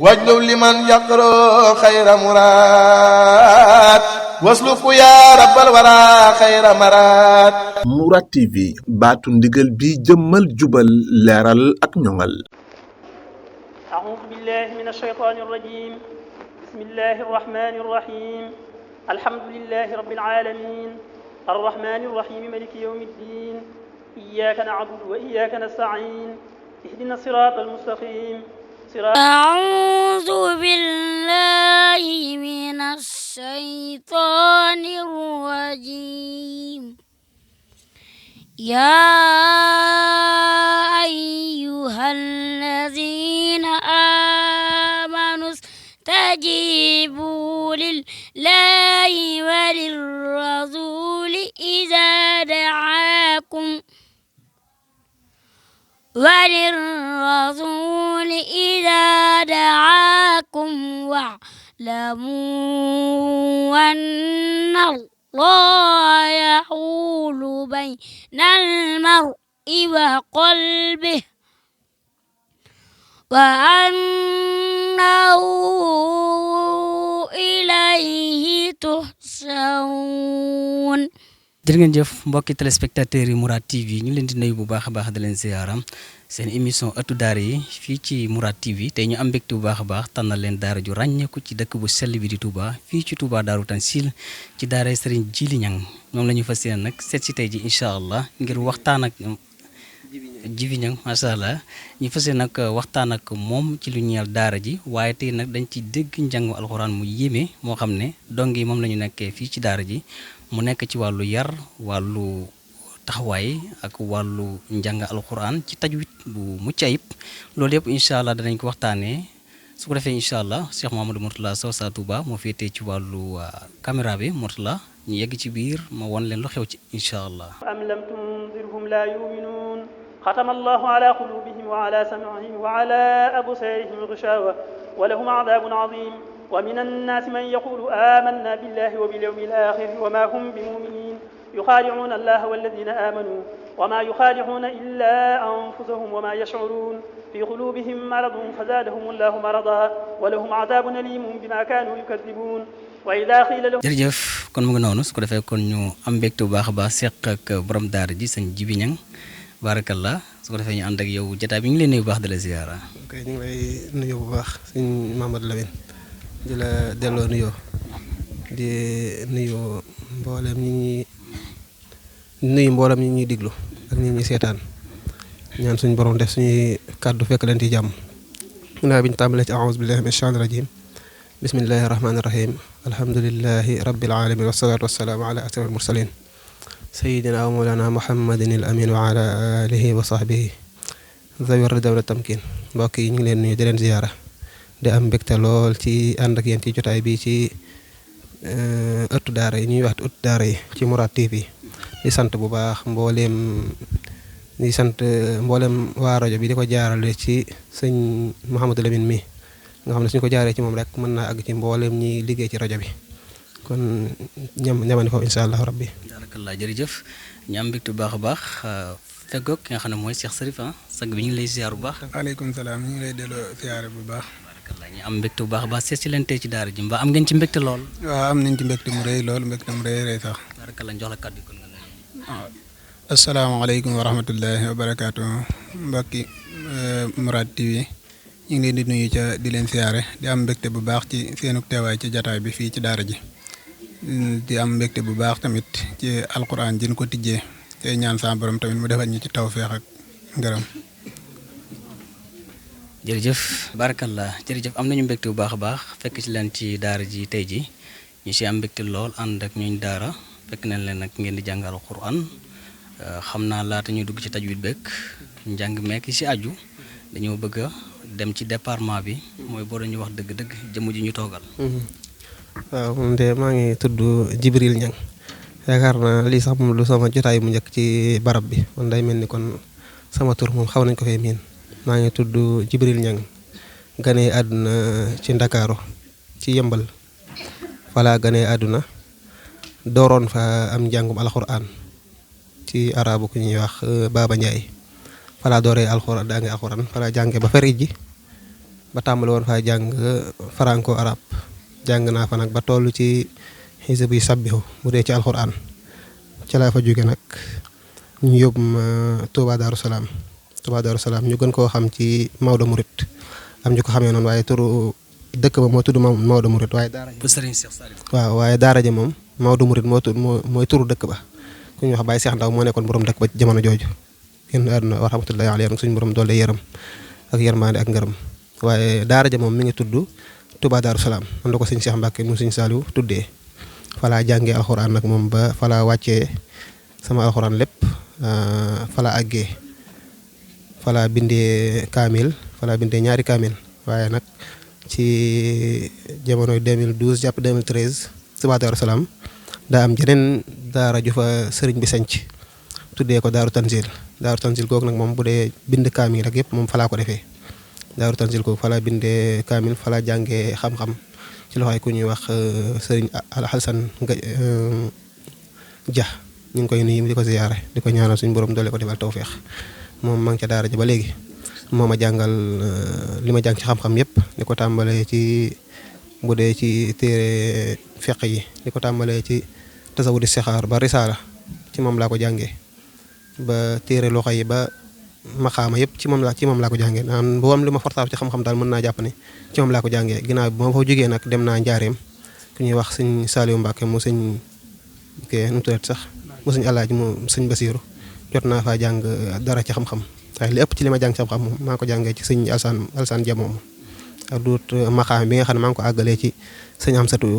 واجلب لمن يقرأ خير مراد واسلك يا رب الورى خير مراد. Mourad TV baatu ndigal bi jëmmal jubal leeral ak ñoŋal. أعوذ بالله من الشيطان الرجيم. بسم الله الرحمن الرحيم. الحمد لله رب العالمين الرحمن الرحيم مالك يوم الدين. إياك نعبد وإياك نستعين. اهدنا الصراط المستقيم. أعوذ بالله من الشيطان الرجيم. يا أيها الذين آمنوا استجيبوا لله وللرسول إذا دعاكم واعلموا أن الله يحول بين المرء وقلبه وأنه إليه تحشرون. jërë ngeen jëf mbokki téléspectateurs yi Mourad TV ñu leen di nuyu bu baax a baax di leen ziyaaram seen émission ëttu daara yi fii ci Mourad TV tey ñu am mbégte bu baax a baax tànnal leen daara ju ràññeeku ci dëkk bu sell bi di Touba fii ci Touba Daaru Tansil ci daara Serigne Djily Niang moom la ñu fas yéene nag seet si tey ji incha allah ngir waxtaan ak Djiby Niang macha allah ñu fas yéene nag waxtaan ak moom ci lu ñeel daara ji waaye tey nag dañ ci dégg njàngu alxuraan mu yéeme moo xam ne dong yi moom la ñu nekkee fii ci daara ji mu nekk ci wàllu yar wàllu taxawaay ak wàllu njàng alxuraan ci tajwid bu mucc ayib loolu yëpp incha allah danañ ko waxtaanee su ko defee incha allah Cheikh Mouhamadou Mourtala Sow Sa Touba moo féetee ci wàllu caméra bi Mourtala ñu yegg ci biir ma won leen lu xew ci incha allah. am lam tunzirhum la yuminuun xatama allahu ala qulubihim wa ala sam'ihim wa ala absarihim ghishawa wa lahum adabun azim wa min annaasi man yaqulu amanna billahi wa bil yawmil aaxir wa ma hum bimuminin yuxaadicuuna allaha walladina aamanu wa ma yuxaadicuuna illa anfusahum wa ma yashcuruun fi qulubihim maradun fazaadahum allahu marada wa lahum adaabun aliimun bima kaanu yukadibuun wa idaa qiila lahum. jërëjëf kon mu ngi noonu su ko defee kon ñu am mbégte bu baax a baax seq ak borom daara ji sëñ Djiby Niang barakallah su ko defee ñu ànd ak yow jotaay bi ñu ngi leen nuyu bu baax di la ziyaara. ok ñu ngi lay nuyu bu baax sëñ Mamadou Lamine di la delloo nuyoo di nuyu mboolem ñi ñuy diglu ak ñi ñuy seetaan ñaan suñu borom def suñuy kàddu fekk leen ci jàmm. naa bi ñu tàmbalee ci a'uuzu billahi mina shaytaani rajiim bismillahi rahmaani rahiim alhamdulillahi rabbil aalamiin wassalaatu wassalaamu ala ashrafil mursaliin sayyidina wa mawlana muhammadin al amiin wa ala alihi wa sahbihi zawi rida wa tamkin mbokk yi ñu ngi leen nuyu di leen ziyaara di am mbégte lool ci ànd ak yéen ci jotaay bi ci ëttu daara yi ñuy wax ëttu daara yi ci Mourad TV di sant bu baax mboolem waa rajo bi di ko jaarale ci sëñ Mouhamadou Lamine mi nga xam ne suñu ko jaaree ci moom rek mën naa àgg ci mboolem ñi liggéey ci rajo bi kon ñamani foofu incha allah rabbi. barakallah jërëjëf ñu am mbégte bu baax a baax feggoog ki nga xam ne mooy Cheikh Serif sag bi ñu ngi lay ziar bu baax. waaleykum salaam ñu ngi lay delloo ziar bu baax. ñu am mbégte bu baax a baax seet si leen tey ci daara ji mbaa am ngeen ci mbégte lool. waaw am nañ ci mbégte mu rëy lool mbégte mu rëy sax. barakallah jox la kàddu kon nga lay. waaw asalaamaaleykum wa rahmatullahi wa barakaatu mbokki Mourad TV ñu ngi leen di nuyu ca di leen siyaare di am mbégte bu baax ci seenug teewaay ci jataay bi fii ci daara ji di am mbégte bu baax tamit ci alquran ji ñu ko tijjee te ñaan sa borom tamit mu defal ñu ci tawfeex ak ngërëm. jërëjëf barakallah jërëjëf am nañu mbégte bu baax a baax fekk ci leen ci daara ji tey ji ñu si am mbégte lool ànd ak ñuñ daara fekk nañ leen nag ngeen di jàngal alquran xam naa laata ñuy dugg ci tajwid bekk njàng meek si aju dañoo bëgg a dem ci département bi mooy boo dañuy wax dëgg-dëgg jëmm ji ñu toogal. waaw moom de maa ngi tudd Djibril Niang yaakaar naa lii sax moom lu sama jotaay mu njëkk ci barab bi kon day mel ni kon sama tur moom xaw nañ ko fee miin maa ngi tudd Djibril Niang ganee àdduna ci Ndakaaru ci Yëmbal falaa ganee àdduna dooroon fa am njàngum alxuraan ci arabu ku ñuy wax Baba Ndiaye falaa dooree alxuraan daa ngi alxuraan falaa jànge ba fer ijji ba tàmbali woon faa jàng franco arabe jàng naa fa nag ba toll ci xisab yi sabbihu bu dee ci alxuraan ci laa fa jóge nag ñu yóbbu ma Touba Darou Salaam ñu gën koo xam ci Maodo Mouride am ñu ko xamee noonu waaye turu dëkk ba moo tudd Maodo Mouride waaye daara bu Serigne Cheikh Saliou. waaw waaye daara ja moom Maodo Mouride mooy turu dëkk ba ku ñuy wax Baye Cheikh Ndaw moo nekkoon borom dëkk ba ci jamono jooju génn àdduna wa rahmatullahi alayhi suñu borom doole yërëm ak yërmaande ak ngërëm waaye daara ja moom mi ngi tudd Touba Darou Salaam man la ko sëñ Cheikh Mbacke mu sëñ Saliou tuddee falaa jàngee alxuraan nag moom ba falaa wàccee sama alxuraan lépp falaa àggee falaa bindee kaamil falaa bindee ñaari kaamil waaye nag ci jamonoy 2012 jàpp 2013 Touba Darou Salaam daa am jeneen daara ju fa sëriñ bi sanc tuddee ko Daaru Tanzil googu nag moom bu dee bind kaamil rek yëpp moom falaa ko defee Daaru Tanzil googu falaa bindee kaamil falaa jàngee xam-xam ci loxoy ku ñuy wax sëriñ Alxasan Dia ñu ngi koy nuyu di ko ziyaare di ko ñaanal suñu borom doole ko defal tawféex moom maa ngi ca daara ja ba léegi moo ma jàngal li ma jàng ci xam-xam yëpp di ko tàmbalee ci bu dee ci téere fiq yi di ko tàmbalee ci tasawudi sixaar ba risaala ci moom laa ko jàngee ba téere loxo yi ba maxaama yëpp ci moom laa ko jàngee naan boo am li ma fortaaf ci xam-xam daal mën naa jàpp ne ci moom laa ko jàngee ginnaaw bi ma fa jógee nag dem naa njaareem ku ñuy wax sëñ Saliou Mbacke mu sëñ kii nu mu tuddati sax mu sëñ Alaaji mu sëñ Basiiru jot naa faa jàng dara ci xam-xam waaye li ëpp ci li ma jàng ci xam-xam moom maa ko jàngee ci sëñ Alsaan Ja moom ak duut maxaam bi nga xam ne maa ngi ko àggalee ci sëñ Amsatu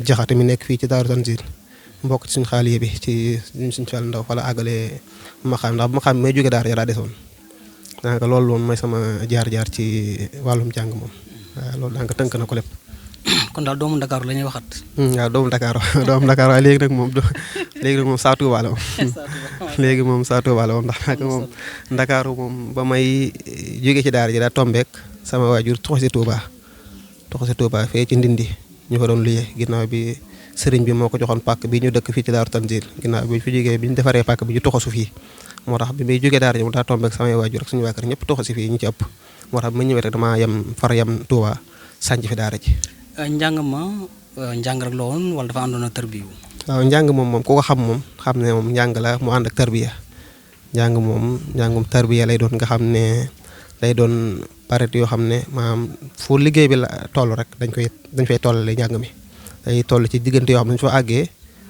Jaxate mi nekk fii ci Daaru Tanzil mbokk ci suñu xaaliye bi ci suñu Fall Ndaw fa la àggalee maxaam ndax maxaam bi may jóge daara ja daa desoon daanaka loolu moom mooy sama jaar-jaar ci wàllum jàng moom waaw loolu daanaka tënk na ko lépp. kon daal doomu Ndakaaru la ñuy waxat. waaw doomu Ndakaaru waaye léegi nag moom saa Tuuba la moom. léegi moom saa Tuuba la moom ndax nag moom Ndakaaru moom ba may jóge ci daara ji daa tombeek sama waajur toxu si Tuuba fee ci Ndindi ñu fa doon luyee ginnaaw bi sëriñ bi moo ko joxoon pàkk bi ñu dëkk fii ci Daaru Tanzil ginnaaw bi fi jógee bi ñu defaree pàkk bi ñu toxasu fii moo tax bi may jógee daara ji mu daa tombeek samay waajur ak suñu waa kër ñëpp toxasi fii ñu ci ëpp moo tax bi ma ñëwee rek damaa yem Tuuba sànc fi daara ji. njàng rek la woon wala dafa àndoon ak tarbiya. waaw njàng moom ku ko xam moom xam ne moom njàng la mu ànd ak tarbiya njàngum tarbiya lay doon nga xam ne day doon paret yoo xam ne maanaam fu liggéey bi la toll rek dañ fay tollale njàng mi day toll ci diggante yoo xam ne dañu fa àggee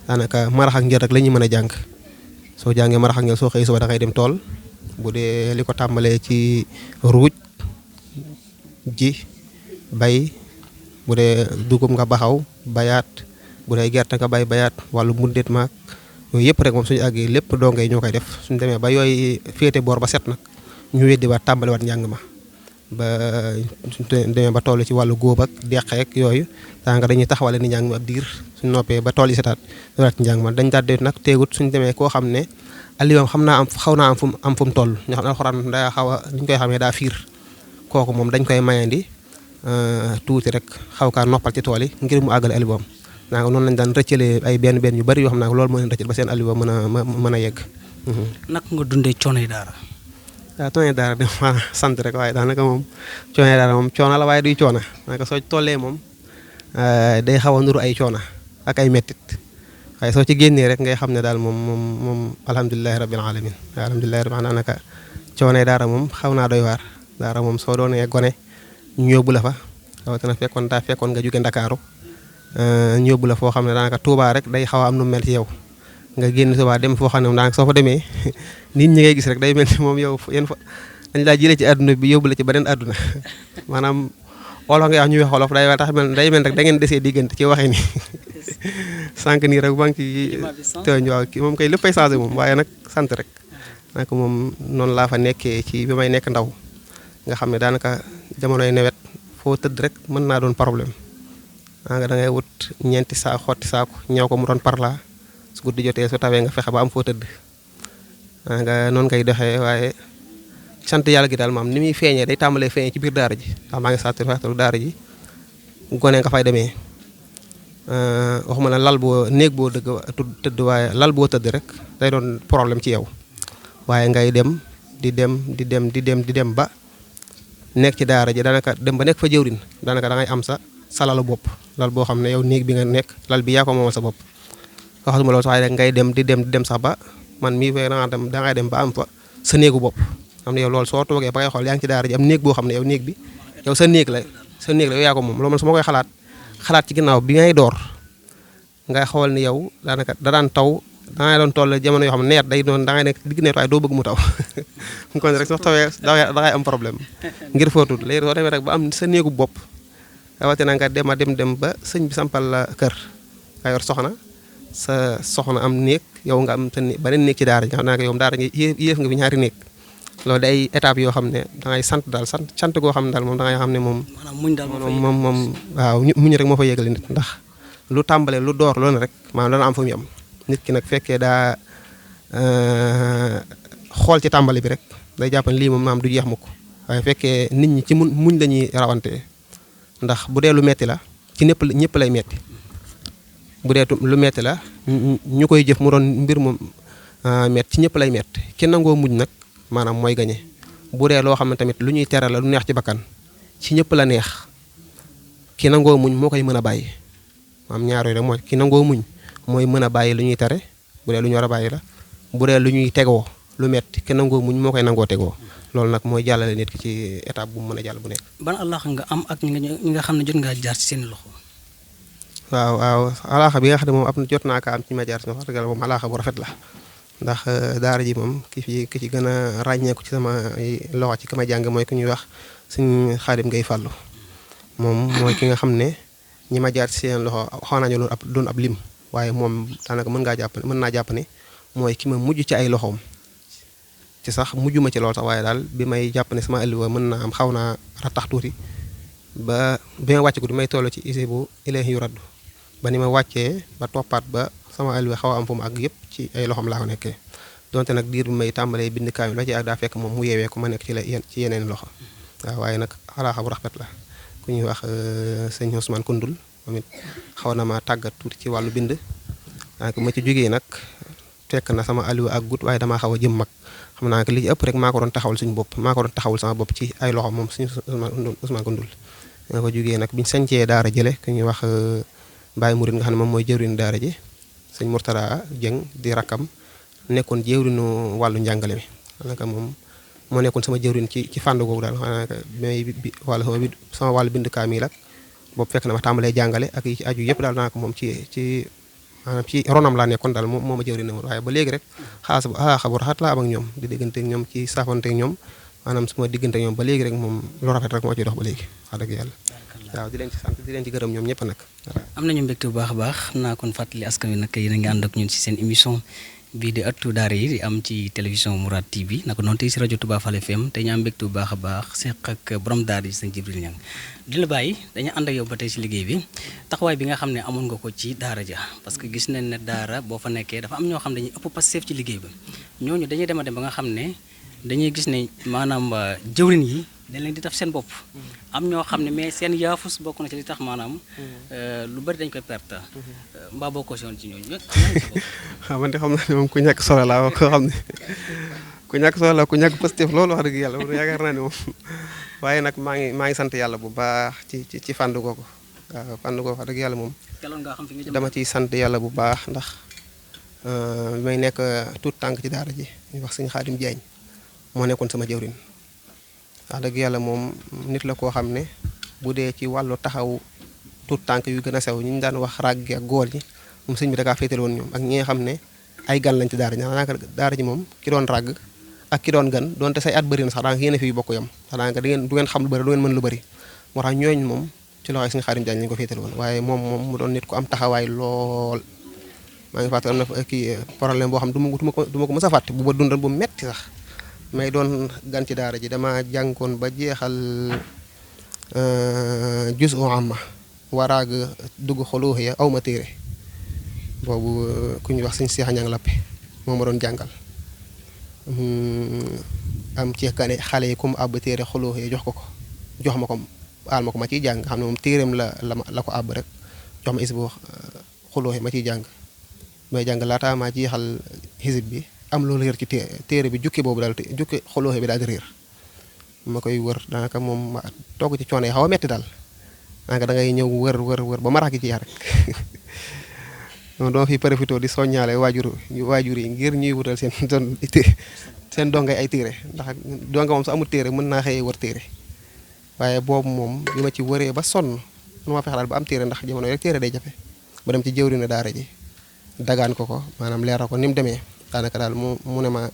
daanaka marax ak njër rek la ñuy mën a jàng soo jàngee marax ak njër soo xëy suba da ngay dem tool bu dee li ko tàmbalee ci ruuj ji bay bu dee dugub nga baxaw bayaat bu dee gerte nga bayaat wàllu mbundeet maag yooyu yëpp rek moom suñu àggee lépp donge ñoo koy def suñu demee ba yooyu féete boor ba set nag ñu weddi waat tàmbaliwaat njàng ma ba suñu demee ba toll ci wàllu góob ak deqeek yooyu daanaka dañuy taxawale ni njàng ma ab diir suñu noppee ba tool yi setaat waat njàng ma dañ daal di nag teegut suñu demee koo xam ne alliwam xaw naa am fu mu toll ñoo xam ne alxuraan daa xaw a li ñu koy xamee daa fiir kooku moom dañ koy mayandi tuuti rek xaw kaa noppal ci tool yi ngir mu àggale alliwam naa noonu lañ daan rëccalee ay benn yu bari yoo xam naa loolu moo leen rëccal ba seen alliwa mën a yegg. naka nga dundee coono yi daara. waaw coono yi daara de ma sant rek waaye daanaka moom coono yi daara moom coono la waaye duy coono daanaka soo tollee moom day xaw a nuru ay coono ak ay mettit waaye soo ci génnee rek ngay xam ne daal moom alhamdulilahi rabbil alamin alhamdulilahi rabbil alamin daanaka coono yi daara moom xaw naa doy waar daara moom soo doonee gone ñu yóbbu la fa rawatina fekkoon nga jóge Ndakaaru ñu yóbbu la foo xam ne daanaka Touba rek day xaw a am nu mel ci yow nga génn Touba dem foo xam ne daanaka soo fa demee nit ñi ngay gis rek day mel ni moom yow yéen fa dañ laa jëlee ci àdduna bi yóbbu la ci beneen àdduna maanaam wolof nga wax ñuy wax wolof day mel rek da ngeen desee diggante ci waxee ni sànq nii rek maa ngi ci tooñ waaw moom kay léppay changé moom waaye nag sant rek naka moom noonu laa fa nekkee ci bi may nekk ndaw nga xam ne daanaka jamonoy nawet foo tëdd rek mën naa doon problème da ngay wut ñeenti xotti saako ñëw ko mu doon parla su guddi jotee su tawee nga fexe ba am foo tëdd nga noonu ngay doxee waaye sant yàlla gi daal maam ni muy feeñee day tàmbalee feeñee ci biir daara ji ndax maa ngi satisfaire daara ji gone nga fay demee waxuma la lal boo néeg boo tëdd waaye lal boo tëdd rek day doon problème ci yow waaye ngay dem di dem ba nekk ci daara ji daanaka dem ba nekk fa jëwrin daanaka da ngay am sa lalu bopp lal boo xam ne yow néeg bi nga nekk lal bi yaa ko moomal sa bopp waxatuma loolu sax waaye ngay dem di dem sax ba man mii fee da ngay dem ba am fa sa néegu bopp xam ne yow loolu soo toogee ba ngay xool yaa ngi ci daara ji am néeg boo xam ne yow néeg bi yow sa néeg la yow yaa ko moom loolu man su ma koy xalaat ci ginnaaw bi ngay door ngay xool ni yow daanaka da daan taw da ngay doon toll jamono yoo xam ne nawet day doon da ngay nekk digg nawet waaye doo bëgg mu taw kon rek sax tawee da ngay am problème ngir fóotul léegi soo demee rek ba am sa néegu bopp rawatina nga dem ba sëñ bi sampal la kër nga yor soxna sa soxna am néeg yow nga am sa beneen néeg ci daara ji xam naa ko yow daara ji yéef nga fi ñaari néeg loolu day étape yoo xam ne da ngay sant daal sant goo xam ne daal moom da ngay xam ne moom moom waaw muñ rek moo fa yégali nit ndax lu tàmbalee lu door loolu rek maanaam dana am fu mu am nit ki nag fekkee daa xool ci tàmbali bi rek day jàpp ne lii moom maam du jeex mukk waaye fekkee nit ñi ci muñ la ñuy rawantee ndax bu dee lu metti la ci ñëpp lay metti bu dee lu metti la ñu koy jëf mu doon mbir mu metti ci ñëpp lay metti ki nangoo muñ nag maanaam mooy gañe bu dee loo xam ne tamit lu ñuy tere la lu neex ci bakkan ci ñëpp la neex ki nangoo muñ moo koy mën a bàyyi maanaam ñaar yooyu rek mooy ki nangoo muñ mooy mën a bàyyi lu ñuy tere bu dee lu ñu war a bàyyi la bu dee lu ñuy tegoo lu metti ki nangoo muñ moo koy nangoo tegoo loolu nag mooy jàllale nit ki ci étape bu mu mën a jàll bu nekk. ban alaaxa nga am ak ñi nga xam ne jot ngaa jaar ci seen loxo. waaw alaaxa bi nga xam ne moom jot naa kaa am ci ma jaar si wax dëgg moom alaaxa bu rafet la ndax daara ji moom ki ci gën a ràññeeku ci sama loxo ci ki ma jàng mooy ku ñuy wax suñu Xaadim Ngay Fàllu moom mooy ki nga xam ne ñi ma jaar ci seen loxo xaw naa ñu doon ab lim waaye moom daanaka mën naa jàpp ne mooy ki ma mujj ci ay loxoom. ci sax mujjuma ci lool sax waaye daal bi may jàpp ne sama alluwa mën naa am xaw naa rattax tuuti ba bi ma wàcc ko di may toll ci isi bu ilayhi yu raddu ba ni ma wàccee ba toppaat ba sama alluwa xaw a am fu mu àgg yëpp ci ay loxoom laa ko nekkee donte nag diir bi may tàmbalee bind kaamil la ci ak daa fekk moom mu yeewee ko ma nekk ci yeneen loxo waaw waaye nag alaaxa bu rafet la ku ñuy wax sëñ Ousmane Koundoul moom it xaw na ma tàggat tuuti ci wàllu bind donc ma ci jógee nag fekk na sama alluwa ak gut waaye damaa xaw a jëm mag xam naa que li ëpp rek maa ko doon taxawul suñu bopp maa ko doon taxawul sama bopp ci ay loxo moom suñu Ousmane Koundoul nga ko jógee nag biñu sañcee daara jële ku ñuy wax Baye Mouride nga xam ne moom mooy jëwriñu daara ji sëñ Mourtada Dieng di rakkam nekkoon jëwriñu wàllu njàngale mi xanaa moom moo nekkoon sama jëwriñ ci fànn googu daal xanaa may sama wàllu bind kaamil ak boobu fekk na ma tàmbalee jàngale ak yi ci aju yëpp daal naa ko moom ci maanaam ci ronam laa nekkoon daal moo ma jëwriñ na woon waaye ba léegi rek xaasa bu rafet laa am ak ñoom di diggante ak ñoom ci saafante ak ñoom maanaam su ma diggante ak ñoom ba léegi rek moom lu rafet rek moo ciy dox ba léegi wax dëgg yàlla waaw di leen ci sant di leen ci gërëm ñoom ñëpp nag am nañu mbégte bu baax a baax naa kon fàttali askan wi nag yéen a ngi ànd ak ñun ci seen émission bii di ëttu daara yi di am ci télévision Mourad TV naka noonu tey si rajo Touba Fall FM te ñu am mbégte bu baax a baax seq ak borom daara yi sëñ Jibril Niang di la bàyyi dañu ànd ak yow ba tey si liggéey bi taxawaay bi nga xam ne amoon nga ko ci daara ja parce que gis nañ ne daara boo fa nekkee dafa am ñoo xam ne dañuy ëpp passif ci liggéey ba ñooñu dañuy dem a dem ba nga xam ne dañuy gis ne maanaam jëwrin yi dañ leen di def seen bopp am ñoo xam ne mais seen yaafus bokk na ci li tax maanaam lu bari dañ koy perte mbaa bokkoo si woon ci ñooñu xam nga xam na ne moom ku ñàkk solo laa ko xam ne ku ñàkk solo la ku ñàkk positif loolu wax dëgg yàlla yaakaar naa ne moom waaye nag maa ngi sant yàlla bu baax ci fànn googu waaw fànn googu wax dëgg yàlla moom dama ciy sant yàlla bu baax ndax may nekk tout tànk ci daara ji ñu wax sëñ Xaadim Jaañ moo nekkoon sama jëwrin wax dëgg yàlla moom nit la koo xam ne bu dee ci wàllu taxaw tout tànk yu gën a sew ñu daan wax ràgg ak góor ñi moom sëñ bi da kaa féetal woon ñoom ak ñi nga xam ne ay gan lañ ci daara ji daanaka daara ji moom ki doon ràgg ak ki doon gan donte say at bëri na sax daanaka yéen a fi bokk yam sax daanaka du ngeen xam lu bëri du ngeen mën lu bëri moo tax ñooñ moom ci loxoy sëñ Xaadim Jaañ lañu ko féetal woon waaye moom mu doon nit ku am taxawaay lool maa ngi fàttali am na kii problème boo xam du ma ko mës a fàtte bu ba dundal bu metti sax may doon gan ci daara ji dama jànkoon ba jeexal juz u amma waraag dugg xoluux ya aw ma téere boobu ku ñuy wax sëñ Seex Ñang Lappe moo ma doon jàngal am ci gane xale yi comme àbb téere xoluux ya jox ma ko aal ma ko ma ciy jàng xam ne moom téereem la ko àbb rek jox ma is bu xuluux yi ma ciy jàng may jàng laata maa jeexal xisib bi am loolu réer ci téere bi jukki boobu daal jukki xuluux bi daal di réer ma koy wër daanaka moom ma togg ci coono yi xaw a metti daal daanaka da ngay ñëw wër ba marax gi ci rek dama fi profité di soññaale waajur yi ngir ñuy wutal seen dongay ay téere ndax donga moom su amul téere mën naa xëyee wër téere waaye boobu moom bi ma ci wëree ba sonn nu ma fexe daal ba am téere ndax jamono rek téere day jafe ba dem ci jëwriñu daara ji dagaan ko maanaam leeral ko ni mu demee daanaka daal mu ne ma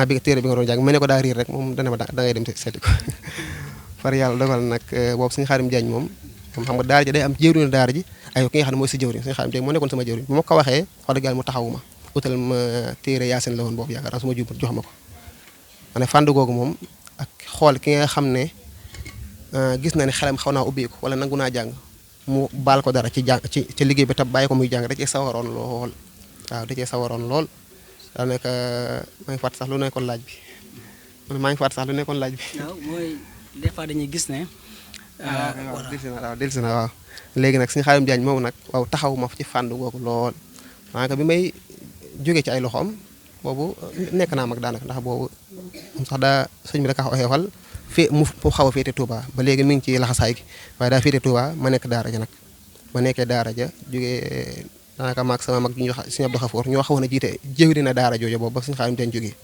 bi téere bi nga doon jàng ma ne ko daa riir rek moom dana ma da ngay dem seeti ko far yàlla dogal nag boobu suñu Xaadim Jaañ moom xam nga daara ji day am jëwriñu daara ji ay ki nga xam ne mooy si jëwriñ suñu Xaadim Jaañ moo nekkoon sama jëwriñ bu ma ko waxee wax dëgg yàlla mu taxawu ma utal ma téere Yaasin la woon boobu yaakaar naa su ma jubut jox ma ko ma ne fànn googu moom ak xool ki nga xam ne gis na ne xelam xaw naa ubbeeku wala nangu naa jàng mu baal ko dara ci jàng ci liggéey bi tam bàyyi ko muy jàng da cee sawaroon lool waaw da cee sawaroon lool daanaka maa ngi fàtt sax lu nekkoon laaj bi waaw mooy des fois dañuy gis ne. waaw delsi na waaw léegi nag suñu Xaadim Jaañ moom nag waaw taxaw ma ci fànn googu lool daanaka bi may jógee ci ay loxoom boobu nekk naa mag daanaka ndax boobu sax daa sëñ bi da ka xeexal mu xaw a féete Touba ba léegi mi ngi ci laxasaay gi waaye daa féete Touba ma nekk daara ja nag ma nekkee daara ja jógee daanaka maag sama mag ñu wax Sëñ Abdou Xafoor ñoo xawoon a jiite jëwri na daara jooju boobu ba suñu Xaadim Jaañ jógee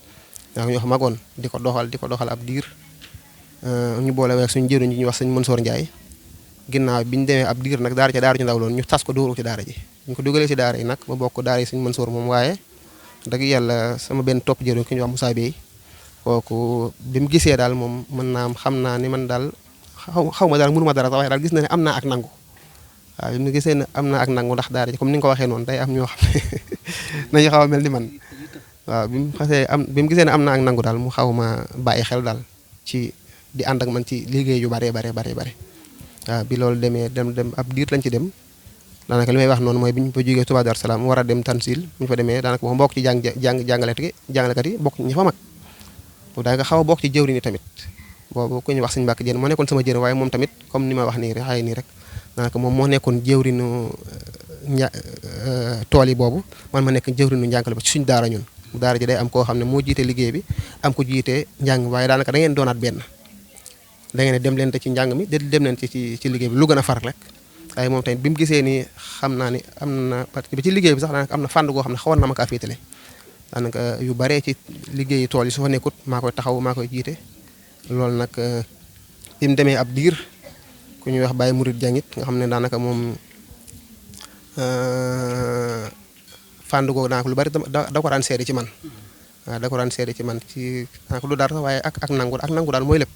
ndax ñoo xam magoon di ko doxal ab diir ñu boole weeg suñu jëwriñ ñu wax sëñ Mansoor Njaay ginnaaw bi ñu demee ab diir nag daara ju ndaw loon ñu tas ko dóoru ci daara ji ñu ko dugalee ci daara yi nag ma bokk daara yi sëñ Mansoor moom waaye dëgg yàlla sama benn topp jëwriñ ku ñu wax Moussa Bey kooku bi mu gisee daal moom mën naa xam naa ni man daal xaw ma daal mënuma dara sax waaye daal gis na ne am naa ak nangu waaw bi mu gisee ne am naa ak nangu ndax daara ji comme ni nga ko waxee noonu day am ñoo xam ne nañu xaw a mel ni man waaw bi mu gisee ne am naa ak nangu daal mu xaw ma bàyyi xel daal ci di ànd ak man ci liggéey yu bare waaw bi loolu demee dem ab diir lañ ci dem daanaka li may wax noonu mooy bi ñu fa jógee Touba Darou Salaam war a dem Tansil bu ñu fa demee daanaka boo bokk ci jàngalekat yi bokk ñi fa mag daanaka xaw a bokk ci jëwriñ yi tamit boobu ku ñu wax Sëñ Mbàkke Jeen moo nekkoon sama jëwriñ waaye moom tamit comme ni ma wax nii rek daanaka moom moo nekkoon jëwriñu tool yi boobu man ma nekk jëwriñu njàngale ba ci suñu daara ñun daara ji day am koo xam ne moo jiite liggéey bi am ko jiite njàng waaye daanaka da ngeen doonaat benn da ngeen dem leen te ci njàng mi dem leen ci liggéey bi lu gën a far rek waaye moom tamit bi mu gisee ni xam naa ni am na parce que ci liggéey bi sax daanaka am na fànn goo xam ne xawoon na ma kaa féetale daanaka yu baree ci liggéeyi tool yi su fa nekkut maa koy taxaw maa koy jiite loolu nag bi mu demee ab diir ku ñuy wax Baye Murid Jangit nga xam ne daanaka moom fànn googu daanaka lu bari da ko daan seede ci man waaw da ko daan seede ci man ci daanaka lu dara waaye ak nangu daal mooy lépp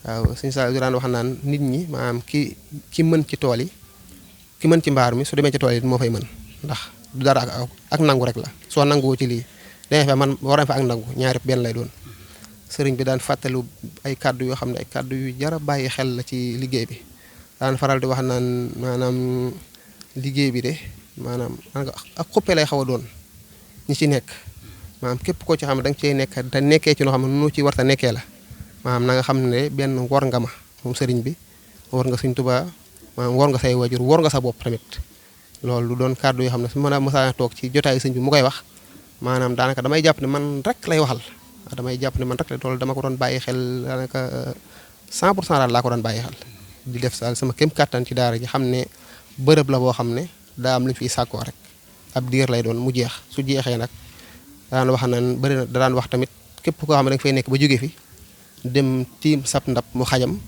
waaw suñu saa yu daan wax naan nit ñi maanaam ki mën ci tool yi ki mën ci mbaar mi su demee ci tool yi moo fay mën ndax du dara ak nangu rek la soo nanguwoo ci lii dañuy fa man war fa ak nangu ñaari benn lay doon sëriñ bi daan fàttalu ay kàddu yoo xam ne ay kàddu yu jar a bàyyi xel la ci liggéey bi daan faral di wax naan maanaam liggéey bi de maanaam ak xuppe lay xaw a doon ñi ci nekk maanaam képp koo ci xam ne da nga cee nekk te nekkee ci loo xam ne nu ci war ta nekkee la maanaam na nga xam ne benn war nga ma moom sëriñ bi war nga Sëriñ Tuubaa maanaam war nga say wajur war nga sa bopp tamit loolu lu doon kàddu yoo xam ne su ma mësaa toog ci jotaayu sëñ bi mu koy wax maanaam daanaka damay jàpp ne man rek lay waxal damay jàpp ne man rek la loolu dama ko doon bàyyi xel daanaka 100% daal laa ko doon bàyyi xel di def daal sama kéem kàttan ci daara ji xam ne bërëb la boo xam ne daa am lu ñu fiy sàkkoo rek ab diir lay doon mu jeex su jeexee nag daan wax naan bëri na daan wax tamit képp koo xam ne da nga fay nekk ba jóge fi dem tiim sab ndab mu xajam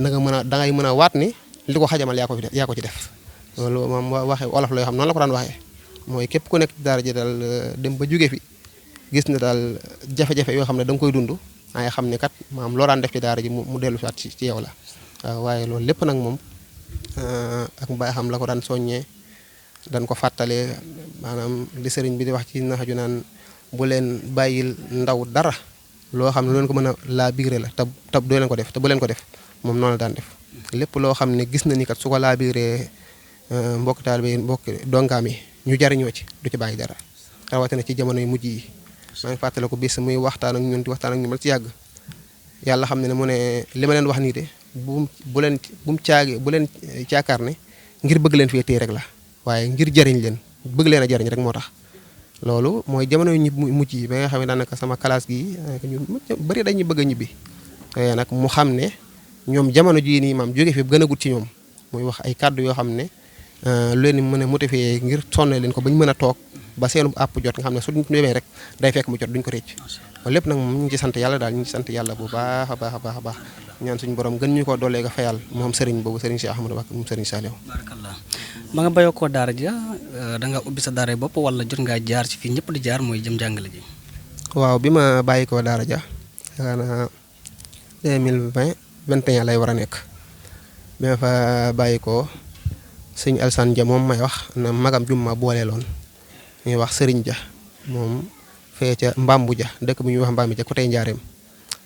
na nga mën a da ngay mën a waat ni li ko xajamal yaa ko ci def loolu moom waxee olof la yoo xam noonu la ko daan waxee mooy képp ku nekk ci daara ji daal dem ba jóge fi gis na daal jafe-jafe yoo xam ne da nga koy dund ay xam ne kat maam loo daan def ci daara ji mu dellu si waat ci yow la waaw waaye loolu lépp nag moom ak mbay xam la ko daan soññee dañ ko fàttalee maanaam li sëriñ bi di wax ci naxaju naan bu leen bàyyil ndaw dara loo xam ne lu leen ko mën a laa biire la te doo leen ko def te bu leen ko def moom noonu la daan def lépp loo xam ne gis na ni kat su ko laa biiree mbokk taalibe yi mbokk dongaam yi ñu jariñoo ci du ci bàyyi dara rawatina ci jamono yu mujj yi maa ngi fàttale ko bis muy waxtaan ak ñun di waxtaan ak ñu mal ci yàgg yàlla xam ne mu ne li ma leen wax nii de bu leen caakaar ne ngir bëgg leen fee téye rek la waaye ngir jariñ leen bëgg leen a jariñ rek moo tax loolu mooy jamono yu mujj yi ba nga xam ne daanaka sama classe gi ñun bëri dañuy bëgg a ñibbi te nag mu xam ne ñoom jamono jii nii maam jóge fi gën a gut ci ñoom muy wax ay kàddu yoo xam ne lu leen mën a motiver ngir sonne leen ko ba ñu mën a toog ba seenu àpp jot nga xam ne su ñu demee rek day fekk mu jot duñ ko récc loolu lépp nag moom ñu ngi ci sant yàlla daal ñu ngi ci sant yàlla bu baax a baax a baax a baax ñaan suñu borom gën ñu ko doolee nga fayal moom sëriñ boobu sëriñ Cheikh Ahmadou Mbacké moom sëriñ Saliou. barakallah ba nga bayoo koo daara ja da nga ubbi sa daara bopp wala jot ngaa jaar ci fii ñëpp di jaar mooy jëm jàngale ji. waaw bi ma bàyyi koo daara ja yaakaar naa 2021 lay war a nekk bi ma fa bàyyi koo sëñ Alsane Dia moom may wax na magam jum ma booleeloon ñuy wax sëriñ Dia moom fee ca Mbambu Dia dëkk bu ñuy wax Mbambu Dia côté Njaareem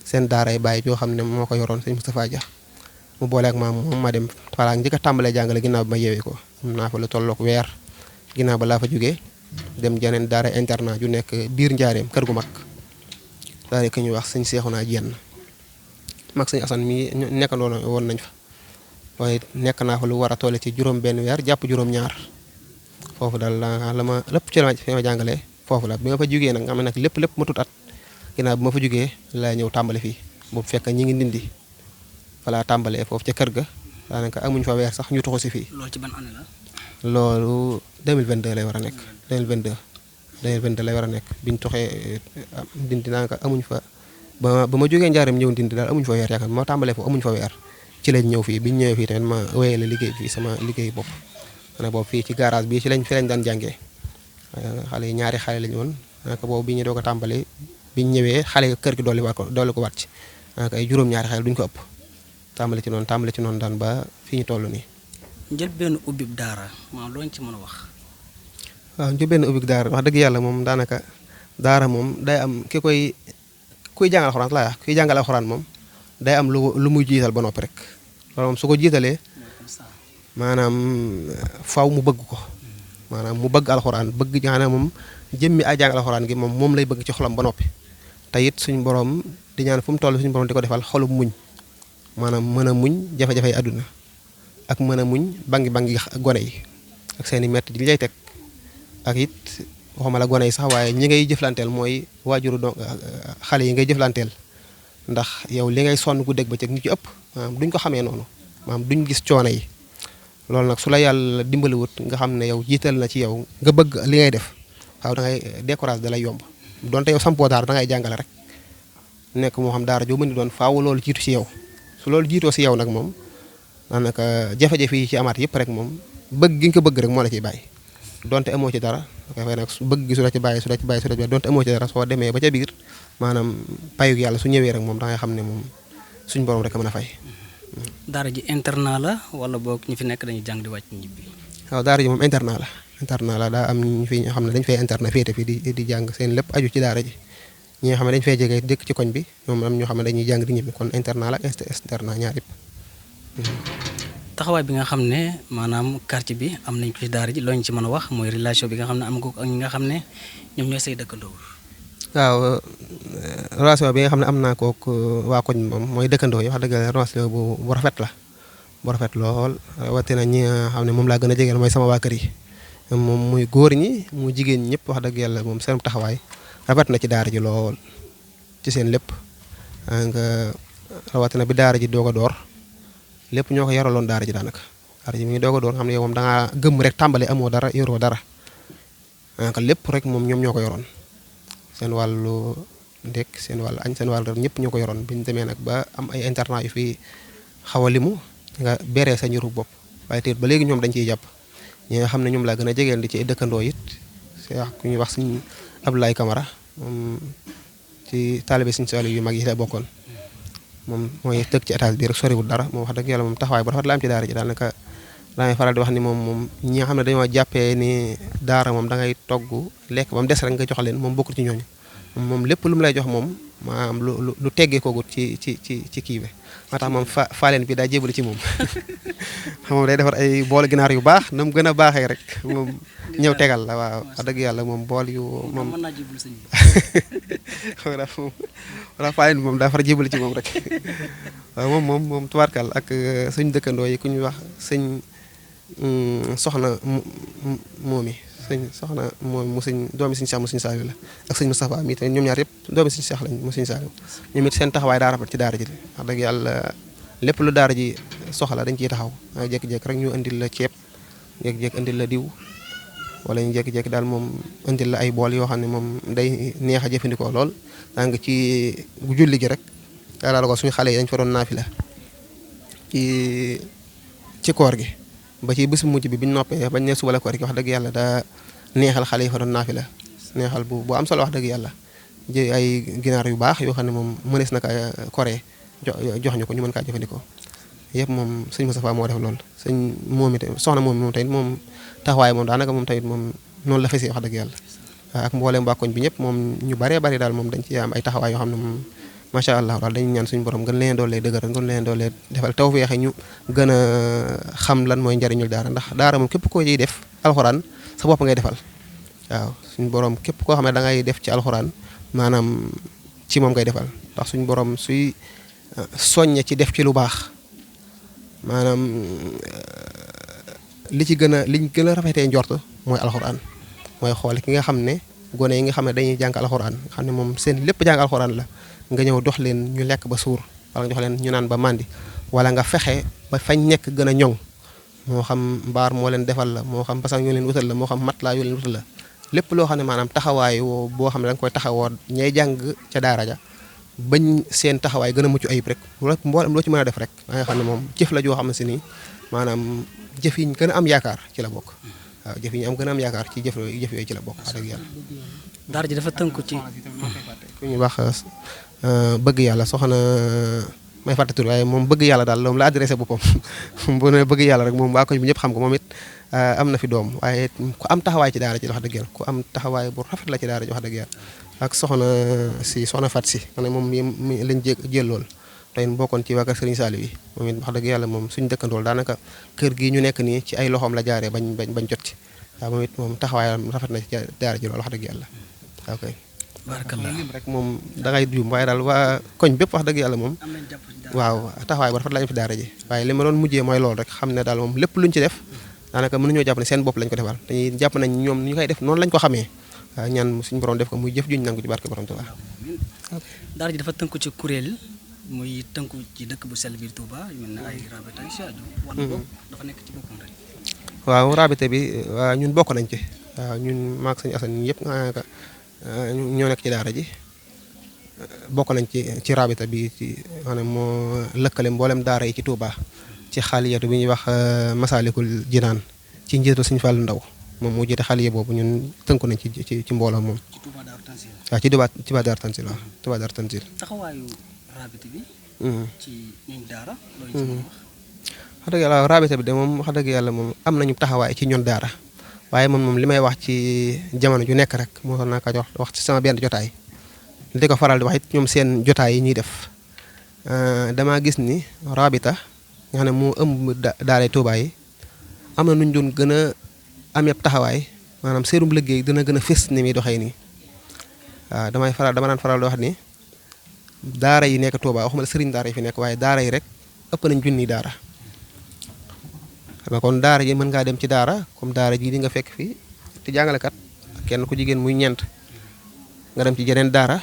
seen daaray bàyyi joo xam ne moo ko yoroon sëñ Moustapha Dia mu boole ak maam moom ma dem falaa njëkk a tàmbalee jàngale ginnaaw bi ma yeewee ko am naa fa lu tollook weer ginnaaw ba laa fa jógee dem jeneen daara internat ju nekk biir Njaareem kër gu mag daara ki ñuy wax sëñ Seexuna Jenn mag sëñ Asan mi nekkandoo woon nañ fa waaye nekk naa fa lu war a tolle ci juróom benn weer jàpp juróom ñaar foofu daal la ma lépp ci la ma jàngalee foofu la bi ma fa jógee nag nga xam ne nag lépp ma tut at ginnaaw bi ma fa jógee laa ñëw tàmbale fii boobu fekk ñi ngi ndindi voilà tàmbalee foofu ca kër ga daanaka amuñ fa weer sax ñu tuxu si fii. loolu ci ban année la. loolu 2022 lay war a nekk 2022 lay war a nekk biñ toxee ndindi daanaka amuñ fa ba ma jógee njaaram ñëw ndindi daal amuñ fa weer yaakaar moo tàmbalee foofu amuñ fa weer ci lañ ñëw fii biñ ñëwee fii tamit ma wéyale liggéey fii sama liggéey bopp maanaam boobu fii ci garage bi fi lañ daan jàngee xale yi ñaari xale lañu woon daanaka boobu bi ñu doog a tàmbali biñ ñëwee xale kër gi dolli ko waat ci daanaka ay juróom-ñaari xale duñ ko ëpp tàmbali ci noonu daan ba fii ñu toll nii. njëlbéenu ubbi daara maanaam loo ñu ci mën a wax. waaw njëlbéenu ubbi daara wax dëgg yàlla moom daanaka daara moom day am kuy jàngal alxuraan laa kuy jàngal alxuraan moom day am lu muy jiital ba noppi rek loolu moom su ko jiitalee maanaam faw mu bëgg ko maanaam mu bëgg alxuraan bëgg maanaam moom jëmmi ay jàngal alxuraan gi moom lay bëgg ci xolam ba noppi te it suñu borom di ñaan fu mu toll suñu borom di ko defal xolum muñ maanaam mën a muñ jafe-jafe yi àdduna ak mën a muñ bangi gone yi ak seen i métti di lay teg ak it waxuma la gone yi sax waaye ñi ngay jëflanteel mooy waajuru xale yi ngay jëflanteel ndax yow li ngay sonn ku dégg ba cëg ñu ci ëpp maanaam duñ ko xamee noonu maanaam duñ gis coono yi loolu nag su la yàlla dimbaliwut nga xam ne yow jiital na ci yow nga bëgg li ngay def waaw da ngay décourage da lay yomb donte yow sampoo daara da ngay jàngale rek nekk moo xam daara joo mën di doon faaw loolu jiitu ci yow su loolu jiitoo si yow nag moom daanaka jafe-jafe yi ci amaat yëpp rek moom bëgg gi nga ko bëgg rek moo la ciy bàyyi donte amoo ci dara dafay nag bëgg gi su la ci bàyyi donte amoo ci dara soo demee ba ca biir maanaam payu yàlla su ñëwee rek moom da ngay xam ne moom suñ borom rek a mën a fay. daara ji internat la wala boog ñu fi nekk dañuy jàng di wàcc ñibbi. waaw daara ji moom internat la daa am ñu fi ñoo xam ne dañ fay internat féete fii di jàng seen lépp aju ci daara ji ñi nga xam ne dañ fay jege dëkk ci koñ bi ñoom am ñoo xam ne dañuy jàng di ñibbi kon internat la externat ñaar yëpp. taxawaay bi nga xam ne maanaam quartier bi am nañ ko ci daara ji loo ñu ci mën a wax mooy relation bi nga xam ne am nga ko ak ñi nga xam ne ñoom ñooy say dëkkandoo. waaw relation bi nga xam ne am naa kook waa koñ moom mooy dëkkandoo yi wax dëgg yàlla relation bu rafet la bu rafet lool rawatina ñi nga xam ne moom laa gën a jegeel mooy sama waa kër yi moom muy góor ñi mu jigéen ñi ñëpp wax dëgg yàlla moom seen taxawaay rafet na ci daara ji lool ci seen lépp nga rawatina bi daara ji doog a door lépp ñoo ko yaraloon daara ji daanaka daara ji mi ngi doog a door xam ne yow moom da ngaa gëmm rek tàmbali amoo dara yoroo dara daanaka lépp rek moom ñoom ñoo ko yoroon seen wàllu ndekk seen wàllu añ seen wàllu ñëpp ñoo ko yoroon bi ñu demee nag ba am ay internat yu fi xaw a limu nga beree sa njëru bopp waaye te ba léegi ñoom dañ ciy jàpp ñi nga xam ne ñoom laa gën a jegeel di ci dëkkandoo it ku ñuy wax suñ Abdoulaye Camara moom ci taalibe suñu sali yu mag yi la bokkoon moom mooy tëgg ci étage bi rek soriwul dara moom wax dëgg yàlla moom taxawaay bu rafet la am ci daara ji daanaka damay faral di wax ni moom ñi nga xam ne dañoo jàppee ni daara moom da ngay togg lekk ba mu des rek nga jox leen moom bokkul ci ñooñu moom lépp lu mu lay jox moom maanaam lu teggee koogut ci kii bi moo tax moom faaleen bi daa jébali ci moom moom day defar ay bool ginaar yu baax na mu gën a baaxee rek moom ñëw tegal la waaw wax dëgg yàlla moom bool yu moom mën naa jébal sëñ bi. wala faaleen bi moom daa far jébali ci moom rek waaw moom tubaarkal ak suñ dëkkandoo yi ku ñuy wax sëñ soxna moomi soxna moom mu sëñ doomi sëñ Cheikh mu sëñ Saliou la ak sëñ Moustapha mi tamit ñoom ñaar yëpp doomi sëñ Cheikh lañ mu sëñ Saliou ñoom it seen taxawaay daa rafet ci daara ji wax dëgg yàlla lépp lu daara ji soxla dañ ciy taxaw waaye jékki-jékki rek ñu indil la ceeb jékki-jékki indil la diw wala ñu jékki-jékki daal moom indil la ay bool yoo xam ne moom day neex a jëfandikoo lool daa nga ci bu julli gi rek yàlla ko suñu xale yi dañ fa doon naafila ci koor gi ba ci bés mujj bi biñ noppee bañ ne suba la koor gi wax dëgg yàlla daa neexal xale yi fa doon naafila neexal bu am solo wax dëgg yàlla ji ay ginaar yu baax yoo xam ne moom mënees na kaa koree jox ñu ko ñu mën kaa jëfandikoo yëpp moom sëñ Moustapha moo def loolu sëñ moom it soxna moom tamit moom taxawaay moom daanaka moom tamit moom noonu la fesee wax dëgg yàlla waaw ak mbooleem waa koñ bi ñëpp moom ñu baree bari daal moom dañ ci am ay taxawaay yoo xam ne moom macha allah daal dañuy ñaan suñu borom gën leen doolee dëgëral gën leen doolee defal tawfeex ñu gën a xam lan mooy njariñul daara ndax daara moom képp koo ciy def alxuraan sa bopp ngay defal waaw suñu borom képp koo xam ne da ngay def ci alxuraan maanaam ci moom ngay defal ndax suñu borom suy soññe ci def ci lu baax maanaam liñ gën a rafetee njort mooy alxuraan mooy xool ki nga xam ne gone yi nga xam ne dañuy jàng alxuraan nga xam ne moom seen lépp jàng alxuraan la nga ñëw dox leen ñu lekk ba suur wala nga jox leen ñu naan ba màndi wala nga fexe ba fañ nekk gën a ñoŋ moo xam mbaar moo leen defal la moo xam basan yoo leen wutal la moo xam matelas yoo leen wutal la lépp loo xam ne maanaam taxawaay boo xam ne da nga koy taxawoo ñay jàng ca daara ja bañ seen taxawaay gën a mucc ayib rek mboolem loo ci mën a def rek da nga xam ne moom jëf la joo xam ne si nii maanaam jëf yi ñu gën a am yaakaar ci la bokk waaw jëf yi ñu am gën a am yaakaar ci jëf yooyu ci la bokk wax dëgg yàlla daara ji dafa tënku ci ku ñuy wax bëgg yàlla soxna may fàtte tur waaye moom bëgg yàlla daal moom la adressé boppam bu ne bëgg yàlla rek moom waa koñ bi ñëpp xam ko moom it am na fi doom waaye ku am taxawaay ci daara ji wax dëgg yàlla ku am taxawaay bu rafet la ci daara ji wax dëgg yàlla ak soxna Fat si ma ne moom mi lañ jël lool tey bokkoon ci waa kër Serigne Saliou yi moom it wax dëgg yàlla moom suñu dëkkandool daanaka kër gi ñu nekk nii ci ay loxoom la jaaree bañ jot ci waaw moom it moom taxawaayam rafet na ci daara ji lool wax dëgg yàlla ok barakallah lim rek moom dangay juum waaye daal waa koñ bépp wax dëgg yàlla moom waaw taxawaay bu rafet lañu fi daara ji waaye li ma doon mujjee mooy loolu rek xam ne daal moom lépp luñ ci def daanaka mënuñoo jàpp ne seen bopp lañ ko defal dañuy jàpp nañ ñoom ñu koy def noonu lañ ko xamee waaw ñaan suñu borom def ko muy jëf juñ nangu ci barke borom Tuubaa daara ji dafa tënku ci kuréel muy tënku ci dëkk bu sell biir Touba mel na ay rabita yu si aju wala boog dafa nekk ci boppam rek waaw rabita bi waaw ñun bokk nañ ci waaw ñun maag sëñ Assane ñi yëpp ñoo nekk ci daara ji bokk nañ ci rabita bi ci maanaam moo lëkkale mboolem daara yi ci Touba ci xaaliyatu bi ñuy wax Masalikul Jinaan ci njiitu Sëñ Fallu Ndaw moom moo jiite xaaliya boobu ñun tënku nañ ci mbooloo moom waaw ci Touba Daaru Tanzil waaw Touba Daaru Tanzil taxawaayu rabita bi ci ñun daara wax dëgg yàlla rabita bi de moom wax dëgg yàlla moom am nañu taxawaay ci ñun daara waaye moom li may wax ci jamono ju nekk rek moo tax naa ko wax ci sama benn jotaay di ko faral di wax it ñoom seen jotaay yi ñuy def damaa gis ni rabita nga xam ne moo ëmb daaray Touba yi am na nuñ doon gën a am yëpp taxawaay maanaam seenum liggéey dina gën a fés ni muy doxee nii waaw dama daan faral di wax ni daara yi nekk Touba waxuma la sëriñ daara yi fi nekk waaye daara yi rek ëpp nañ junni daara xam nga kon daara ji mën ngaa dem ci daara comme daara ji di nga fekk fii te jàngalekat kenn ku jigéen muy ñeent nga dem ci jeneen daara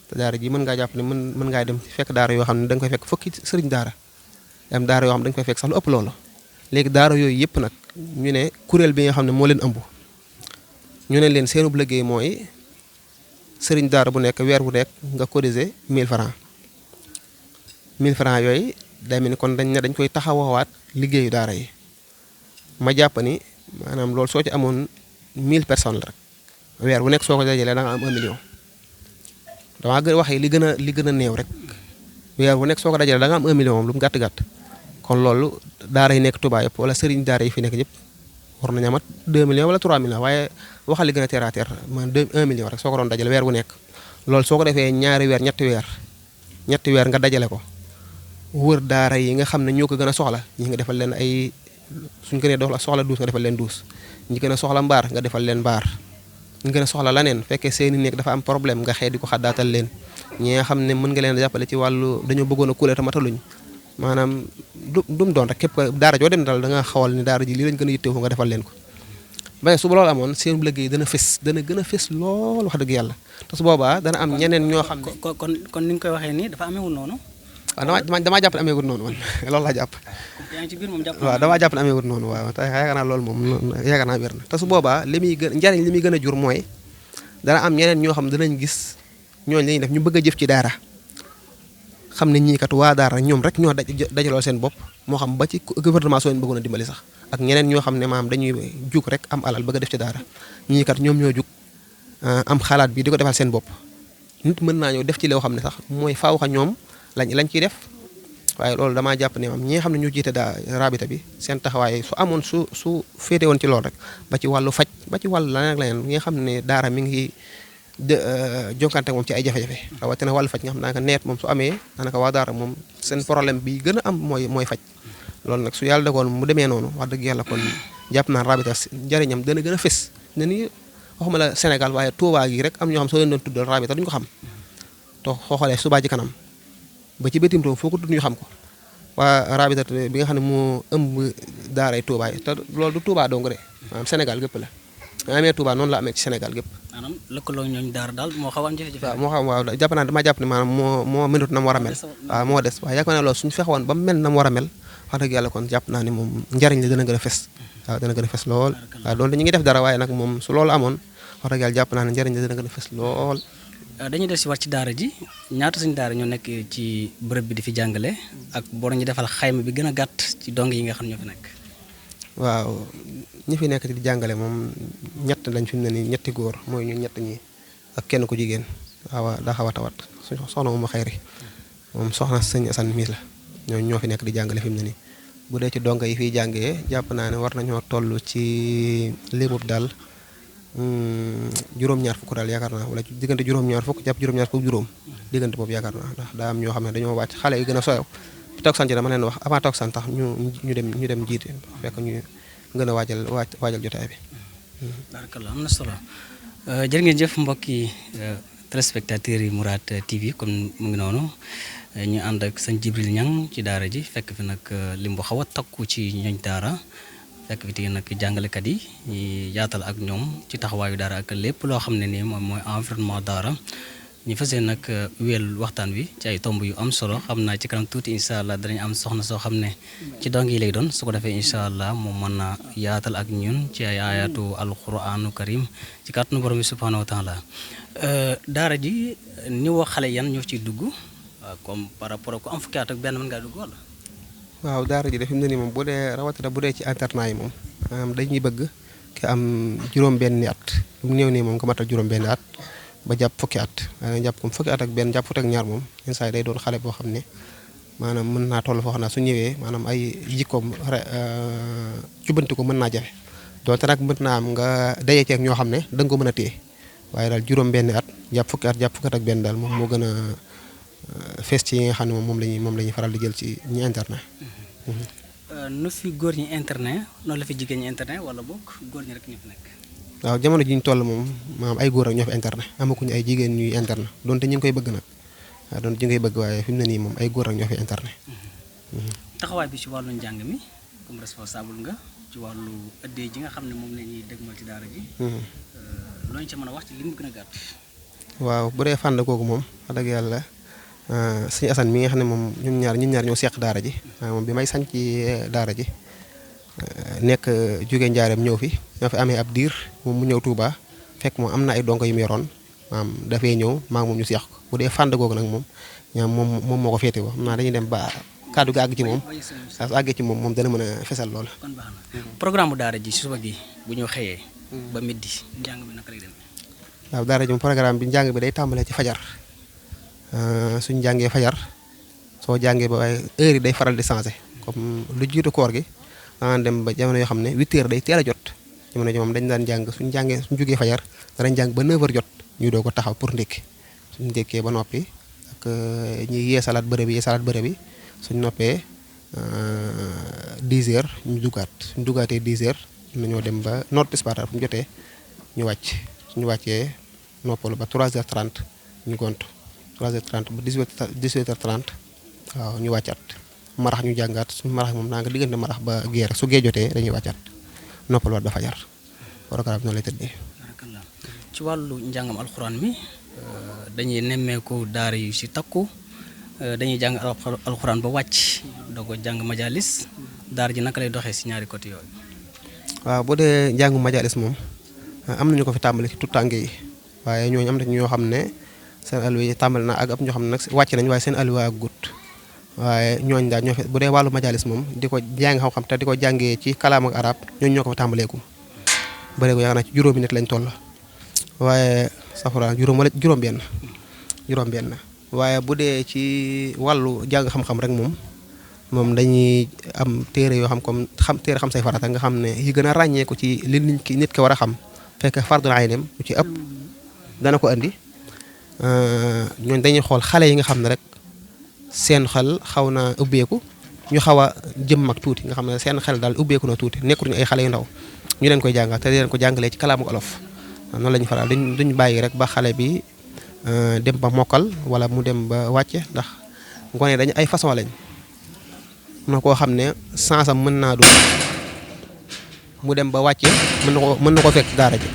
te daara ji mën ngaa jàpp ne mën ngaa dem fekk daara yoo xam ne da nga koy fekk fukki sëriñ daara am daara yoo xam ne da nga koy fekk sax lu ëpp loolu léegi daara yooyu yëpp nag ñu ne kuréel bi nga xam ne moo leen ëmb ñu ne leen seenub liggéey mooy sëriñ daara bu nekk weer bu nekk nga cotiser 1000 francs 1000 francs yooyu day mel ni kon dañ koy taxawawaat liggéeyu daara yi ma jàpp ni maanaam loolu soo ci amoon 1000 personnes la rek weer bu nekk soo ko dajalee da nga am 1 million damaa gën waxee li gën a néew rek weer bu nekk soo ko dajalee da nga am 1 million moom lu mu gàtt-gàtt kon loolu daara yi nekk Touba yëpp wala sëriñ daara yi fi nekk yëpp war nañu amat 2 millions wala 3 millions waaye waxal li gën a terre à terre man 1 million rek soo ko doon dajale weer bu nekk loolu soo ko defee ñaari weer ñetti weer nga dajale ko wër daara yi nga xam ne ñoo ko gën a soxla ñi nga defal leen ay suñ gënee soxla duus nga defal leen duus ñi gën a soxla mbaar nga defal leen mbaar ñi gën a soxla laneen fekkee seeni néeg dafa am problème nga xëy di ko xaddaatal leen ñi nga xam ne mën nga leen jàppale ci wàllu dañoo bëggoon a kuule te mataluñ maanaam dum doon rek képp daara joo dem daal da nga xawal ni daara ji lii lañ gën a yittewoo nga defal leen ko ba su loolu amoon seen liggéey dana gën a fës lool wax dëgg yàlla te su boobaa dana am ñeneen ñoo xam ne. kon ni nga koy waxee nii dafa ameewul noonu. waaw damaa jàpp ne ameewul noonu man loolu laa jàpp. yaa ngi ci biir moom jàpp waaw damaa jàpp ne ameewul noonu waaw te yaakaar naa loolu moom yaakaar naa wér na te su boobaa li muy gën a jur mooy dana am ñeneen ñoo xam ne danañ gis ñooñu lañuy def ñu bëgg a jëf ci daara xam ne ñii kat waa daara ñoom rek ñoo dajaloo seen bopp moo xam ba ci gouvernement soo leen bëggoon a dimbali sax ak ñeneen ñoo xam ne maam dañuy jug rek am alal bëgg a def ci daara ñii kat ñoom ñoo jug am xalaat bi di ko defal seen bopp nit mën naa ñëw def ci loo xam ne sax mooy faaw xa ñoom lañ ciy def waaye loolu damaa jàpp ne maam ñi nga xam ne ñu jiite rabita bi seen taxawaay su amoon su féete woon ci loolu rek ba ci wàllu faj ba ci wàllu leneen ak leneen ñi nga xam ne daara mi ngi jonkante moom ci ay jafe-jafe rawatina wàllu faj nga xam ne daanaka neet moom su amee daanaka waa daara moom seen problème bi gën a am mooy faj loolu nag su yàlla dogoon mu demee noonu wax dëgg yàlla kon jàpp naa rabita njëriñam dana gën a fës ne ni waxuma la Sénégal waaye Touba gi rek am ñoo xam soo leen doon tuddal rabita duñu ko xam te xoo xoolee subaa ji kanam ba ci bitim réew foo ko tudd ñu xam ko waa rabita bi nga xam ne moo ëmb daaray Touba yi te loolu du Touba dong de maanaam Sénégal gépp la nga amee Touba noonu la amee ci Sénégal gépp maanaam lëkkaloo ñooñu daara daal moo xaw a am jafe-jafe. waaw moo xam waaw jàpp naa damaa jàpp ne maanaam moo mënut na mu war a mel waaw moo des waaye yaakaar naa loolu suñu fexewoon ba mu mel na mu war a mel wax dëgg yàlla kon jàpp naa ne moom njariñ la dana gën a fes waaw dana gën a fes lool waaw doon ñu ngi def dara waaye nag moom su loolu amoon wax dëgg yàlla jàpp naa ne njariñ la dana gën a fes lool. dañuy def si war ci daara ji ñaata suñu daara ñoo nekk ci bërëb bi di fi jàngale ak boo ñu defal xayma bi gën a gàtt ci dong yi nga xam ñoo fi nekk. waaw ñi fi nekk di jàngale moom ñett lañ fi mu ne nii ñetti góor mooy ñun ñett ñi ak kenn ku jigéen waaw daa xaw a tawat soxna moom xayri moom soxna sëñ Assane mi la ñoo fi nekk di jàngale fi mu ne nii bu dee ci donga yi fiy jàngee jàpp naa ne war nañoo toll ci limub daal juróom-ñaar fukk daal yaakaar naa wala diggante juróom-ñaar fukk jàpp juróom-ñaar fukk juróom diggante boobu yaakaar naa ndax daa am ñoo xam ne dañoo wàcc xale yi gën a soyow toog ci dama leen wax avant toog tax ñu dem jiite fekk ñu gën a waajal jotaay bi. barakallah am na solo jërë ngeen jëf mbokki téléspectateurs yi Mourad TV comme mu ngi noonu ñu ànd ak sëñ Jibril Niang ci daara ji fekk fi nag lim bu xaw a takku ci ñooñ daara fekk fi nag jàngalekat yi ñu yaatal ak ñoom ci taxawaayu daara ak lépp loo xam ne nii moom mooy environnement daara ñu fas yéene nag wéel waxtaan wi ci ay tomb yu am solo xam naa ci kanam tuuti incha allah danañ am soxna soo xam ne ci dong yi lay doon su ko defee incha allah moom mën na yaatal ak ñun ci ay ayatu alquranu karim ci kàttanu borom bi subhanahu wa taala daara ji ni woo xale yan ñoo ciy dugg comme par rapport ak ku am fukki at ak benn mën ngaa dugg wala. waaw daara ji def fi mu ne nii moom bu dee rawatina bu dee ci internat yi moom dañuy bëgg ki am juróom-benni at bu mu néew nii moom nga matal juróom-benni at ba jàpp fukki at waaye jàpp comme fukki at ak benn jàpp fukki ak ñaar moom yenn saa yi day doon xale boo xam ne maanaam mën naa toll foo xam ne su ñëwee maanaam ay jikkoom jubbanti ko mën naa jafe donte nag mën naa am nga daje ci ak ñoo xam ne da nga ko mën a téye waaye daal juróom-benni at jàpp fukki at ak benn daal moom moo gën a fees ci yi nga xam ne moom la ñuy faral di jël ci ñi internet. nu fi góor ñi internet noonu la fi jigéen ñi internet wala boog góor ñi rek ñu fi nekk. waaw jamono ji ñu toll moom maanaam ay góor ak ñoo fi internet amakuñu ay jigéen ñuy internet donte ñu ngi koy bëgg nag waaw donte ñu ngi koy bëgg waaye fi mu ne nii moom ay góor ak ñoo fi internet. taxawaay bi ci wàllu njàng mi comme responsable nga ci wàllu ëddee ji nga xam ne moom la ñuy dégmal ci daara ji. loo ñu ci mën a wax ci li mu gën a gàtt. waaw bu dee fànn kooku moom wax dëgg yàlla sëñ Assane mi nga xam ne moom ñun ñaar ñoo seq daara ji moom bi may sañ ci daara ji nekk jóge njaareem ñëw fi ñoo fi amee ab diir moom mu ñëw Touba fekk moom am na ay donko yu mu yoroon maam dafay ñëw maa moom ñu seex ko bu dee fànn googu nag moom moom moo ko féete woo xam naa dañuy dem ba kàddu gi àgg ci moom saa su àggee ci moom dana mën a fesal loolu. kon baax na programme bu daara ji suba gi bu ñu xëyee ba midi njàng bi naka lay dem. waaw daara ji moom programme bi njàng bi day tàmbalee ci fajar suñu jàngee fajar soo jàngee ba waaye heure yi day faral di changé comme lu jiitu koor gi daan dem ba jamono yoo xam ne 8 heures day teel a jot jamono ji moom dañ daan jàng suñu jógee fajar danañ jàng ba 9 heures jot ñu doo ko taxaw pour ndékki suñu ndékkee ba noppi ak ñuy yeesalaat bërëb yi suñu noppee 10 heures ñu duggaat suñu duggaatee 10 heures nañoo dem ba noor tisbaar fu mu jotee ñu wàcc suñu wàccee noppalu ba 3 heures 30 ñu gont 3 heures 30 ba 18 heures 30 waaw ñu wàccaat marax ñu jàngaat suñu marax moom naa nga diggante marax ba geer su gee jotee dañuy wàccaat noppaluwaat ba fajar programme bi noonu lay tëddee. barakallah ci wàllu njàngam alxuraan mi dañuy nemmeeku daara yu si takku dañuy jàng alxuraan ba wàcc doo ko jàng majalis daara ji naka lay doxee si ñaari côté yooyu. waaw bu dee njàngu majalis moom am nañu ko fi tàmbali ci tuttànge yi waaye ñooñu am na ñoo xam ne seen alluwa yi tàmbali na ak ñoo xam ne nag wàcc nañ waaye seen alluwa ak gut waaye ñooñ daal ñoo fi bu dee wàllu majalis moom di ko jàng xam-xam te di ko jàngee ci kalaam ak arab ñooñu ñoo ko fi tàmbaleeku bëri ko yaakaar naa ci juróomi nit lañ toll waaye safara juróom benn waaye bu dee ci wàllu jàng xam-xam rek moom dañuy am téere yoo xam comme téere xam say farata nga xam ne yi gën a ràññeeku ci li nit ki war a xam fekk fardul aynem lu ci ëpp dana ko andi ñooñ dañuy xool xale yi nga xam ne rek seen xel xaw na ubbeeku ñu xaw a jëm mag tuuti nga xam ne seen xel daal ubbeeku na tuuti nekkuñu ay xale yu ndaw ñu leen koy jàngal te di leen ko jàngalee ci kalaamu olof noonu la ñu faral duñu bàyyi rek ba xale bi dem ba mokkal wala mu dem ba wàcce ndax ngone dañu ay façon lañ na koo xam ne sansam mën naa du mu dem ba wàcce mën na ko fekk daara ji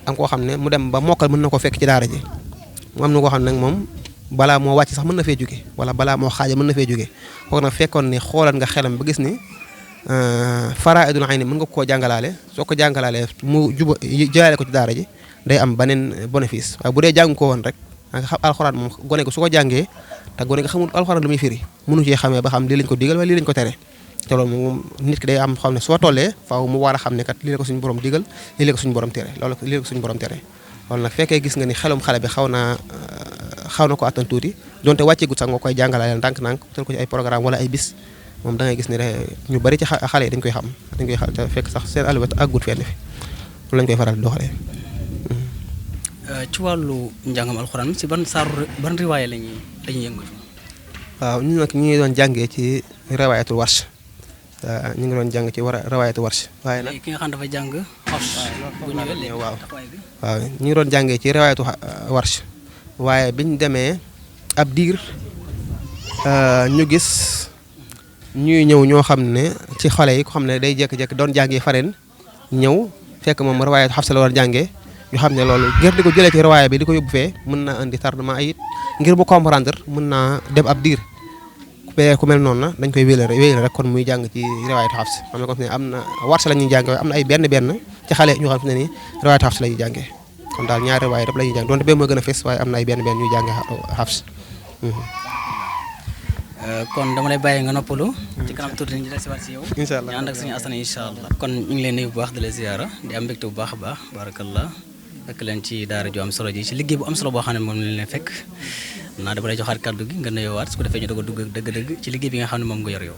am koo xam ne mu dem ba mokkal mën na ko fekk ci daara ji mu am na koo xam ne nag moom balaa moo wàcc sax mën na fee jóge wala balaa moo xaaja mën na fee jóge foog nag fekkoon ne xoolal nga xelam ba gis ni faraa'idul ayni mën nga koo jàngalaale soo ko jàngalaalee mu jëlaale ko ci daara ji day am beneen bénéfice waaye bu dee jàng ko woon rek nga xam alxuraan moom gone ko su ko jàngee te gone ko xamul alxuraan lu muy firi mënu cee xamee ba xam lii lañ ko digal wala lii lañ ko tere te loolu moom nit ki day am xam ne soo tollee faaw mu war a xam ne kat lii la ko suñu borom digal lii la ko suñu borom tere loolu lii la ko suñu borom tere loolu nag fekkee gis nga ni xelum xale bi xaw na ko attan tuuti donte wàcceegut sax nga koy jàngalale ndànk-ndànk tel ko ci ay programme wala ay bis moom da ngay gis ne ñu bari ci xale yi dañ koy xam te fekk sax seen alwet àggut fenn fi loolu lañ koy faral di doxalee. ci wàllu njàngam alxuraan si ban riwaaya lañuy yëngatu. waaw ñun nag ñu ngi doon jàngee ci riwaayatul warsh ñu ngi doon jàng ci riwaayatul warsh waaye nag ki nga xam dafa jàng xafs bu ñëwee waaw ñu ngi doon jàngee ci riwaayatul warsh waaye biñ demee ab diir ñu gis ñuy ñëw ñoo xam ne ci xale yi ko xam ne day jékki-jékki doon jàngee fareen ñëw fekk moom riwaayatu xafs la war jàngee ñu xam ne loolu ngir di ko jëlee ci riwaaya bi di ko yóbbu fee mën naa indi tardement ay it ngir bu comprendre mën naa dem ab diir ku mel noonu na dañ koy wéyal rek kon muy jàng ci riwaayatu xafs xam ne comme ne am na warsa la ñuy jàngee am na ay benn ci xale ñu xam ne ni riwaayatu xafs la ñuy jàngee kon daal ñaari riwaaya rek la ñuy jàng donte bee moo gën a fees waaye am na ay benn ñuy jàngee xafs. kon dama lay bàyyi nga noppalu. ci kanam tuuti ñu des si yow. incha allah ñu ànd ak suñu asana incha allah. kon ñu ngi leen nuyu bu baax di la ziyaara di am mbégte bu baax a baax barakallah fekk leen ci daara ju am solo ji ci liggéey bu am solo boo xam ne moom lañ leen fekk naa dama lay joxaat kàddu gi nga nuyoowaat su ko defee ñu doog a dugg dëgg-dëgg ci liggéey bi nga xam ne moom nga yor yow.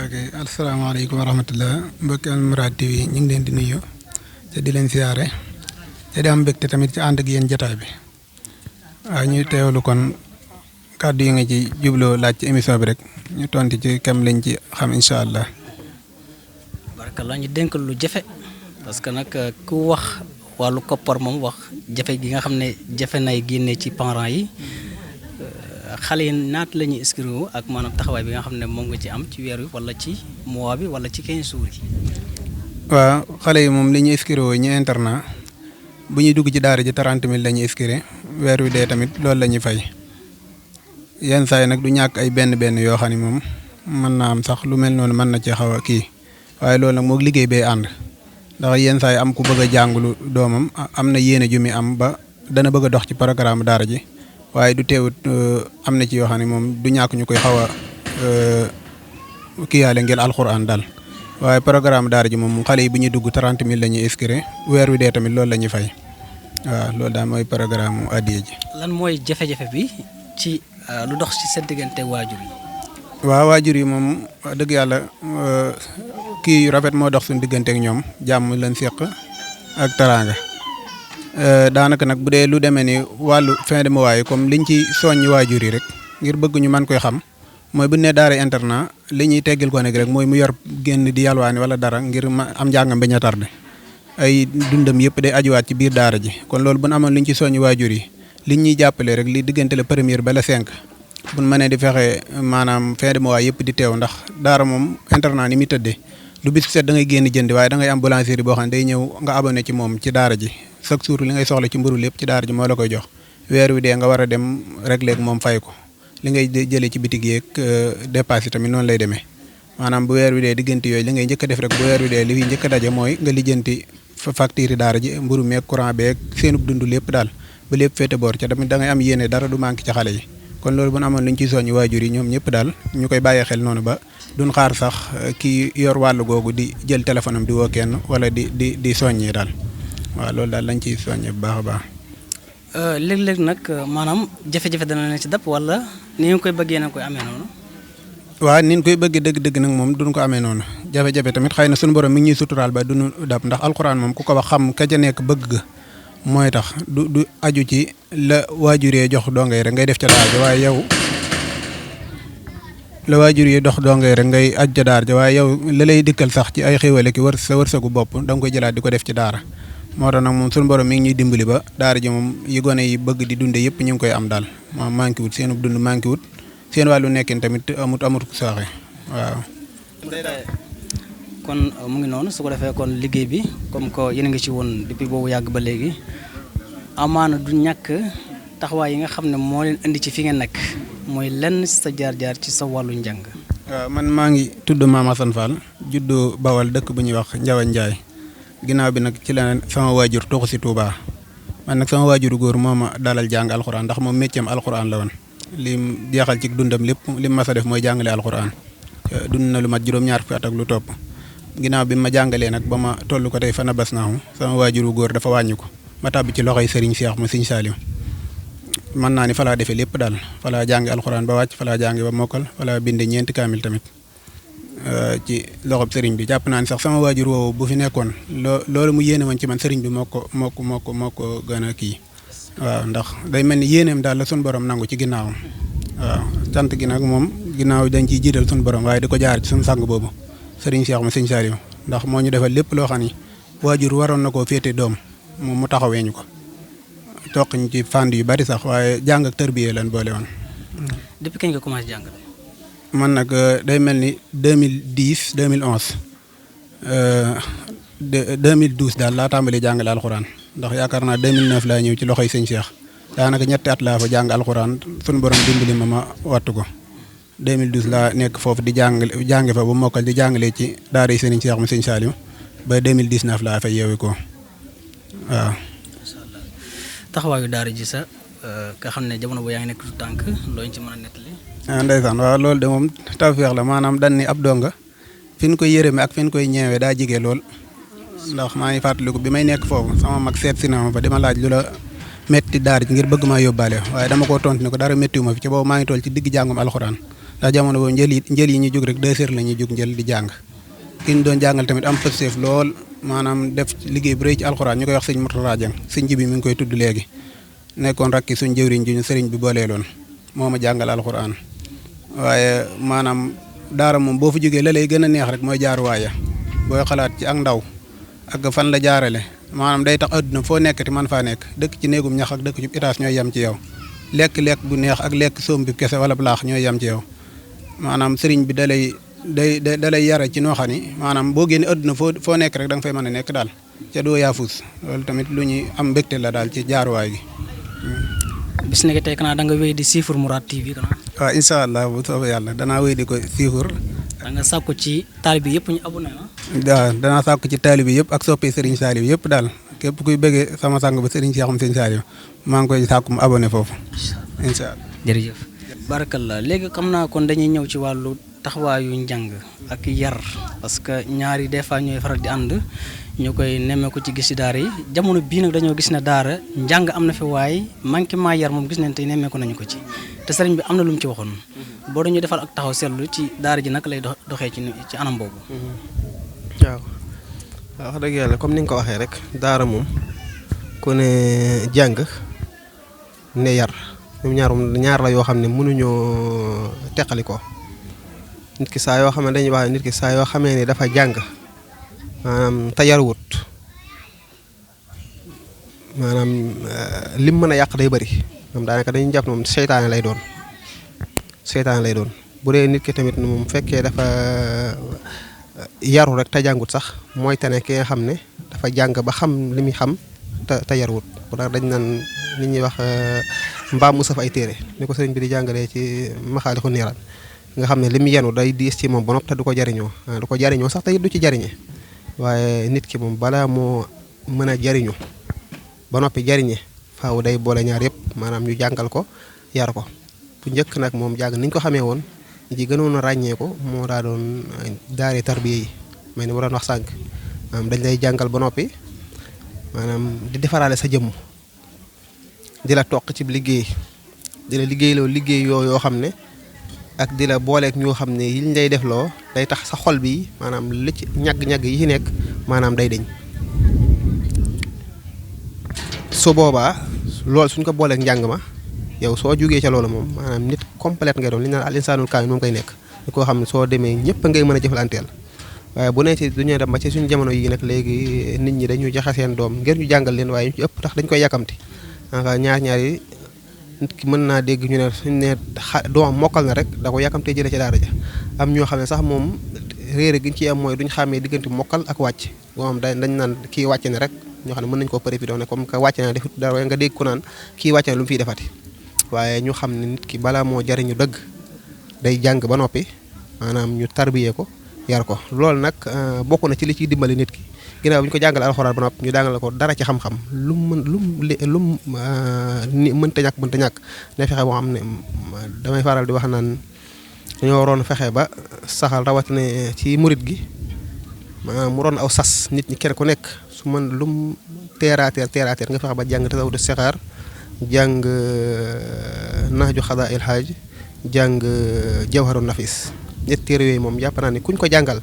ok asalaamaaleykum wa rahmatullah mbokki Mourad TV ñu ngi leen di nuyu te di leen ziyaare te di am mbégte tamit ci ànd ak yéen jotaay bi waaw ñu teewlu kon kàddu yi nga ci jubloo laaj ci émission bi rek ñu tonti ci kam lañ ci xam incha allah. barakallah ñu dénk lu jafe parce que nag ku wax wàllu koppar moom wax jafe gi nga xam ne jafe nay génne ci parents yi xale yi naat la ñuy inscrire ak maanaam taxawaay bi nga xam ne moom nga ci am ci weer wi wala ci mois bi wala ci 15 jours yi. waaw xale yi moom li ñuy inscrire ñu internat bu ñuy dugg ci daara ji 30 000 la ñuy inscrire weer wi dee tamit loolu la ñuy fay. yenn saa yi nag du ñàkk ay benn yoo xam ne moom mën naa am sax lu mel noonu mën na ci xaw a kii waaye loolu nag moog liggéey bee ànd ndax yenn saa yi am ku bëgg a jàngulu doomam am na yéene ju mi am ba dana bëgg a dox ci programme daara ji waaye du teewut am na ci yoo xam ne moom du ñàkk ñu koy xaw a kiyaale ngir alxuraan daal waaye programme daara ji moom xale yi bu ñuy dugg 30 000 la ñuy inscrire weer wi dee tamit loolu la ñuy fay waaw loolu daal mooy programme addiya ji. lan mooy jafe-jafe bi ci. lu dox ci seen diggante waajur yi. waaw waajur yi moom wax dëgg yàlla kii yu rafet moo dox suñu diggante ak ñoom jàmm leen seq ak teraanga daanaka nag bu dee lu demee ni wàllu fin de mois yi comme liñ ci soññi waajur yi rek ngir bëgg ñu mën koy xam mooy bu ne daara internat li ñuy teggil ko nekk rek mooy mu yor génn di yalwaani wala dara ngir ma am njàngam bañ a tardé ay dundam yëpp day ajuwaat ci biir daara ji kon loolu bu ñu amoon liñ ci soññi waajur yi. liñ ñuy jàppale rek li diggante la première ba la 5 buñ mënee di fexe maanaam fin de mois yëpp di teew ndax daara moom internat ni muy tëddee du bis set da ngay génn jëndi waaye da ngay am boulangerie boo xam ne day ñëw nga abonné ci moom ci daara ji chaque jour li ngay soxla ci mburu lépp ci daara ji moo la koy jox weer wi dee nga war a dem rek léegi moom fay ko li ngay jëlee ci bitig yeeg dépasse yi tamit noonu lay demee maanaam bu weer wi dee diggante yooyu li ngay njëkk a def rek bu weer wi dee li fi njëkk a daje mooy nga lijjanti facture yi daara ji mburu meeg courant beeg seenub dund lépp daal ba lépp féete boor ca tamit da ngay am yéene dara du manqué ci xale yi kon loolu bu ñu amoon lu ñu ciy soññi waajur yi ñoom ñëpp daal ñu koy bàyyee xel noonu ba duñ xaar sax kii yor wàllu googu di jël téléphone am di woo kenn wala di soññee daal waaw loolu daal lañ ciy soññee bu baax a baax. léeg-léeg nag maanaam jafe-jafe dana leen ci dab wala ni nga koy bëggee na koy amee noonu. waaw ni ñu koy bëggee dëgg-dëgg nag moom duñ ko amee noonu jafe-jafe tamit xëy na suñu borom mi ngi ñuy suturaal ba duñu dab ndax alxuraan moom ku ko wax xam ka ca nekk bëgg ga mooy tax du aju ci la waajuree jox dongay rek ngay def ca daara ja waaye yow la waajuree dox dongay rek ngay aju ca daara ja waaye yow la lay dikkal sax ci ay xéwale ki sa wërsëgu bopp da nga koy jëlaat di ko def ci daara moo tax nag moom suñu borom mi ngi ñuy dimbali ba daara ji moom yi gone yi bëgg di dunde yëpp ñu ngi koy am daal moom manqué wut seen dund manqué wut seen wàllu nekkin tamit amut ku saaxe waaw. kon mu ngi noonu su ko defee kon liggéey bi comme que yéen a ngi ci woon depuis boobu yàgg ba léegi amaana du ñàkk taxawaay yi nga xam ne moo leen indi ci fi ngeen nekk mooy lenn sa jaar-jaar ci sa wàllu njàng. waaw man maa ngi tudd Mame Assane Fall juddu Bawal dëkk bu ñuy wax Njawa Njaay ginnaaw bi nag ci la sama waajur toxu si Touba man nag sama waajuru góor moo ma dalal jàng alxuraan ndax moom métier am alxuraan la woon lim jeexal ci dundam lépp lim mas a def mooy jàngale alxuraan dund na lu mat juróom-ñaar fukki at ak lu topp ginnaaw bi ma jàngalee nag ba ma toll ko tey fana bas naahu sama waajuru góor dafa wàññi ko ma tàbbi ci loxoy Serigne Cheikh mu Serigne Saliou mën naa ni fa laa defee lépp daal fa laa jàngi alxuraan ba wàcc fa laa jàngi ba mokkal fa laa binde ñeenti kaamil tamit ci loxob Serigne bi jàpp naa ni sax sama waajur woowu bu fi nekkoon loolu mu yéene woon ci man Serigne bi moo ko gën a kii waaw ndax day mel ni yéeneem daal la suñu borom nangu ci ginnaawam waaw sant gi nag moom ginnaaw dañ ciy jiital suñu borom waaye di ko jaar ci suñu sang boobu Serigne Cheikh ma Serigne Saliou ndax moo ñu defal lépp loo xam ni waajur waroon na koo féete doom moom mu taxawee ñu ko toq ñu ci fànn yu bari sax waaye jàng ak tarbiyee lan boole woon. depuis kañ nga commencé jàng. man nag day mel ni 2010 2011 2012 daal laa tàmbali jàngale alxuraan ndax yaakaar naa 2009 laa ñëw ci loxoy sëñ Cheikh daanaka ñetti at laa fa jàng alxuraan sunu borom dimbali ma wattu ko 2012 laa nekk foofu di jàng fa ba mokkal di jàngalee ci daara yi sëñ Cheikh mu sëñ Saliou ba 2019 laa fa yeewi ko waaw. taxawaayu daara ji sa nga xam ne jamono boo yaa ngi nekk tout tànk looñu ci mën a nettali. ndeysaan waaw loolu de moom tawfeex la maanaam dañ ni ab donga fi ñu koy yërëme ak fi ñu koy ñeewee daa jige lool ndax maa ngi fàttaliku bi may nekk foofu sama mag seet si na ma fa dima laaj lu la métti daara ji ngir bëgg maa yóbbaale waaye dama koo tontu ne ko dara méttiwu ma fi ci boobu maa ngi toll ci digg jàngum alxuraan ndax jamono boobu njël yi ñuy jóg rek 2 heures la ñuy jóg njël di jàng ki ñu doon jàngal tamit am pësteef lool maanaam def liggéey bu rëy ci alxuraan ñu koy wax sëñ Mourtada Dieng sëñ ji bi mi ngi koy tudd léegi nekkoon rakki suñ jëwriñ ji ñu sëriñ bi booleeloon moo ma jàngal alxuraan waaye maanaam daara moom boo fa jógee la lay gën a neex rek mooy jaaruwaaya booy xalaat ci ak ndaw ak fan la jaarale maanaam day tax adduna foo nekkati man faa nekk dëkk ci néegum ñax ak dëkk ci étage ñooy yem ci yow lekk bu neex ak lekk soom bi kese wala laax ñooy yem ci yow maanaam sëriñ bi da lay yare ci noo xam ni maanaam boo génne adduna foo nekk rek da nga fay mën a nekk daal ca doo yaafus loolu tamit lu ñuy am mbégte la daal ci jaaruwaay gi. bis ne tey kanaa da nga wéy di siifur Mourad TV kanaa. waaw incha allah bu soobee yàlla danaa wéy di ko siifur. da nga sàkku ci taalibe yëpp ñu abonné na. waaw danaa sàkku ci taalibe yëpp ak soppee Serigne Saliou yëpp daal képp kuy bëggee sama sang ba Serigne Cheikh Serigne Saliou maa ngi koy sàkku mu abonné foofu incha allah. jërëjëf. barakallah léegi xam naa kon dañuy ñëw ci wàllu taxawaayu njàng ak yar parce que ñaari des fois ñooy faral di ànd ñu koy nemmeeku ci gis ci daara yi jamono bii nag dañoo gis ne daara njàng am na fi waaye manquement yar moom gis nañ tey nemmeeku nañu ko ci te sëriñ bi am na lu mu ci waxoon boo dañuy defal ak taxaw seetlu ci daara ji nag lay doxee ci anam boobu. waaw wax dëgg yàlla comme ni nga ko waxee rek daara moom ku ne jàng ne yar ñoom ñaar la yoo xam ne mënuñoo teqali ko nit ki saa yoo xam ne dañuy wax nit ki saa yoo xamee ni dafa jàng maanaam te yarwut maanaam lim mën a yàq day bëri moom daanaka dañuy jàpp moom seytaane lay doon bu dee nit ki tamit moom fekkee dafa yaru rek te jàngut sax mooy tane ki nga xam ne dafa jàng ba xam li muy xam te yaruwut bu dañ naan li ñuy wax mbaam mu saf ay téere ni ko sëriñ bi di jàngalee ci Maxaaliqu Niiraan nga xam ne li mu yenu day diis ci moom ba noppi te du ko jariñoo sax tey du ci jariñe waaye nit ki moom balaa moo mën a jariñu ba noppi jariñe faaw day boole ñaar yëpp maanaam ñu jàngal ko yar ko bu njëkk nag moom jàng niñ ko xamee woon ñi ci gënoon a ràññee ko moo daa doon daare tarbiya yi mais ni ma doon wax sànq maanaam dañ lay jàngal ba noppi maanaam di defaraale sa jëmm di la toq ci liggéey di la liggéeyloo liggéey yoo xam ne ak di la booleeg ñoo xam ne yiñ lay def loo day tax sa xol bi maanaam li ci ñagg-ñagg yi ci nekk maanaam day deñ su boobaa loolu suñ ko booleeg njàng ma yow soo jógee ca loolu moom maanaam nit complète ngay doon li ñu naan al insaanul kaamil moom koy nekk ñu koo xam ne soo demee ñëpp ngay mën a jëflanteel waaye bu ne ci duñu dem ba ci suñu jamono yi nag léegi nit ñi dañu jaxe seen doom ngir ñu jàngal leen waaye ñu ci ëpp tax dañ koy yàkkamti ñaar yi nit ki mën naa dégg ñu ne suñ ne doom mokkal na rek da ko yàkkamtee jëlee ci daara ja am ñoo xam ne sax moom réere gi ñu ci am mooy duñ xàmmee diggante mokkal ak wàcc moom dañ naan kii wàcc ne rek ñoo xam ne mën nañu koo prévision ne comme que wàcc na defut dara nga dégg ko naan kii wàcc na lu mu fiy defati waaye ñu xam ne nit ki balaa moo jariñu dëgg day jàng ba noppi maanaam ñu tarbiyee ko yar ko loolu nag bokk na ci li ciy dimbali nit ki ginnaaw bi ñu ko jàngale alxuraan ba noppi ñu jàngale ko dara ci xam-xam lu mu mënta ñàkk ne fexe boo xam ne damay faral di wax naan dañoo waroon fexe ba saxal rawatina ci murit gi mu doon aw sas nit ñi kenn ku nekk su mën lu mu teeraateer nga fexe ba jàng tasawudu sixaar jàng naaju xadaa il xaaj jàng jawharu nafis ñett téere yooyu moom jàpp naa ne kuñ ko jàngal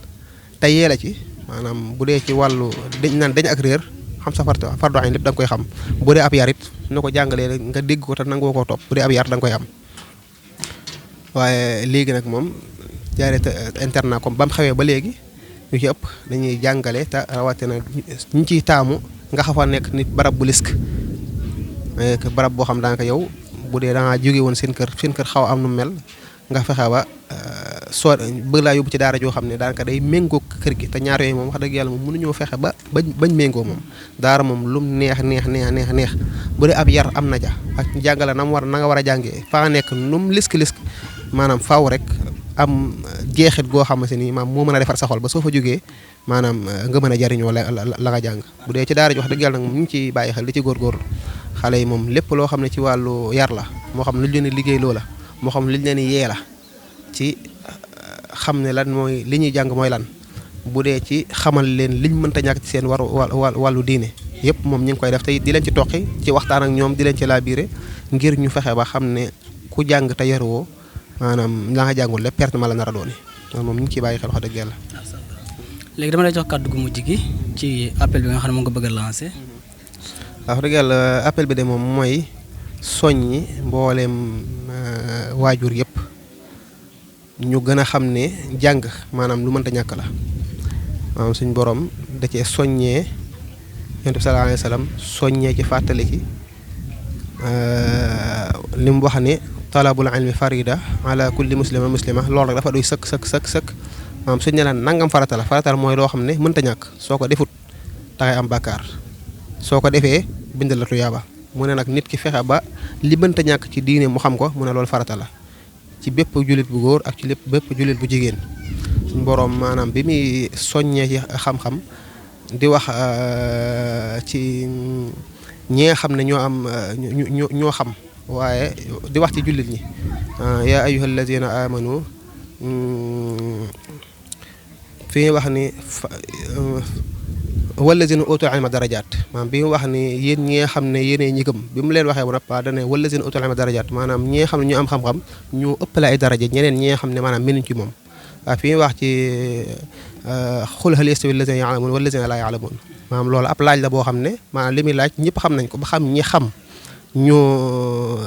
te yeela ci maanaam bu dee ci wàllu dañ ak réer xam sa fardu ayn lépp da nga koy xam bu dee ab yar it na ko jàngalee nga dégg ko te nangoo koo topp bu dee ab yar da nga koy am waaye léegi nag moom jaaree internat comme ba mu xewee ba léegi ñu ci ëpp dañuy jàngale te rawatina ñu ciy taamu nga xafa nekk nit barab bu lisk barab boo xam daanaka yow bu dee dangaa jóge woon seen kër xaw am nu mel nga fexe ba soo bëgg laa yóbbu ci daara joo xam ne daanaka day méngoo kër gi te ñaar yooyu moom wax dëgg yàlla moom mënuñoo fexe bañ méngoo moom daara moom lum neex bu dee ab yar am na ja ak jàngale na nga war a jàngee faa nekk num lisk maanaam faaw rek am jeexit goo xamante ni maam moo mën a defar sa xol ba soo fa jógee maanaam nga mën a jariñoo la nga jàng bu dee ci daara ji wax dëgg yàlla nag moom ñu ngi ciy bàyyi xel di ci góorgóorlu xale yi moom lépp loo xam ne ci wàllu yar la moo xam lu ñu leen liggéey loo la moo xam lu ñu leen yee la ci xam ne lan mooy li ñuy jàng mooy lan bu dee ci xamal leen liñ mënta ñàkk ci seen wàllu diine yëpp moom ñu ngi koy def te di leen ci toqi ci waxtaan ak ñoom di leen ci laabiire ngir ñu fexe ba xam ne ku jàng te yaruwoo maanaam la nga jàngul lépp perte ma la nar a dooni loolu moom ñu ngi ciy bàyyi xel wax dëgg yàlla. léegi dama lay jox kàddu gu mujj gi ci appel bi nga xam ne moom nga bëgg a lancé. wax dëgg yàlla appel bi de moom mooy soññi mbooleem waajur yëpp ñu gën a xam ne jàng maanaam lu mënta ñàkk la maanaam suñ borom da cee soññee yonent bi sallallahu alayhi wa sallam soññee ci fàttali ki li mu wax ne talabul ilmi farida ala kulli muslima muslima loolu rek dafa doy sëkk maanaam suñ ne la nangam farata la mooy loo xam ne mënta ñàkk soo ko defut dangay am bàkkaar soo ko defee bindal la tuyaaba mu ne nag nit ki fexe ba li mënta ñàkk ci diine mu xam ko mu ne loolu farata la ci bépp jullit bu góor ak ci bépp jullit bu jigéen suñ boroom maanaam bi muy soññee ci xam-xam di wax ci ñi nga xam ne ñoo am ñoo xam waaye di wax ci jullit ñi yaa ayyuha alladina amanu fi ñuy wax ni wallazina utul ilma darajaat maanaam bi mu wax ni yéen ñi nga xam ne yéenee ñi gëm bi mu leen waxee ba noppi dane wallazina utul ilma darajaat maanaam ñi nga xam ne ñu am xam-xam ñu ëppale ay daraja ñeneen ñi nga xam ne maanaam menuñ ci moom waaw fi ñuy wax ci xul hal yastawi allazina ya'lamun wallazina laa ya'lamun maanaam loolu ab laaj la boo xam ne maanaam li muy laaj ñëpp xam nañ ko ba xam ñi xam ñoo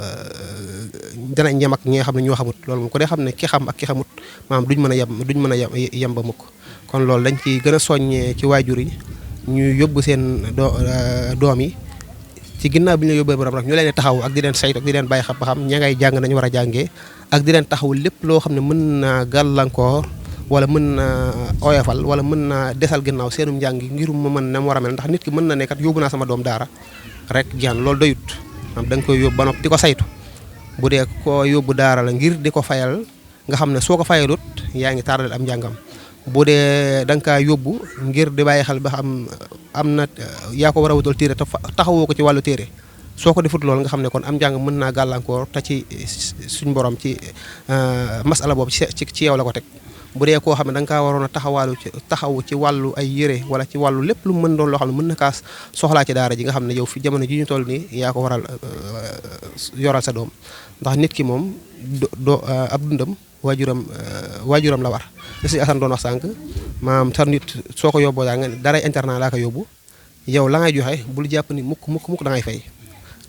danañ yem ak ñi nga xam ne ñoo xamut loolu moom ko dee xam ne ki xam ak ki xamut maanaam duñ mën a yem ba mukk kon loolu dañ ci gën a soññee ci waajur yi ñu yóbbu seen doom yi ci ginnaaw bi ñu la yóbbee borom rek ñu leen taxaw ak di leen saytu ak di leen bàyyi xam ba xam ña ngay jàng nañu war a jàngee ak di leen taxaw lépp loo xam ne mën naa gàllankoor wala mën na oyofal wala mën na desal ginnaaw seenum njàng ngir mu mën na mu war a mel ndax nit ki mën na ne kat yóbbu naa sama doom daara rek jaan loolu doyut da nga koy yóbbu ba noppi di ko saytu bu dee ko yóbbu daara la ngir di ko fayal nga xam ne soo ko fayalut yaa ngi tardel am njàngam bu dee da nga kaa yóbbu ngir di bàyyi xel ba xam am na yaa ko war a wutal téere te taxawoo ko ci wàllu téere soo ko defut loolu nga xam ne kon am njàng mën naa gàllankoor te ci suñ borom ci masala boobu ci yow la ko teg bu dee koo xam ne da nga kaa waroon a taxawu ci wàllu ay yére wala ci wàllu lépp lu mën doon loo xam ne mën na kaa soxlaa ci daara ji nga xam ne yow fi jamono ji ñu toll nii yaa ko waral yoral sa doom ndax nit ki moom do ab dundam waajuram la war li si Assane doon wax sànq maanaam sa nit soo ko yóbboo daa nga dara internat laa ko yóbbu yow la ngay joxe bul jàpp ni mukk da ngay fay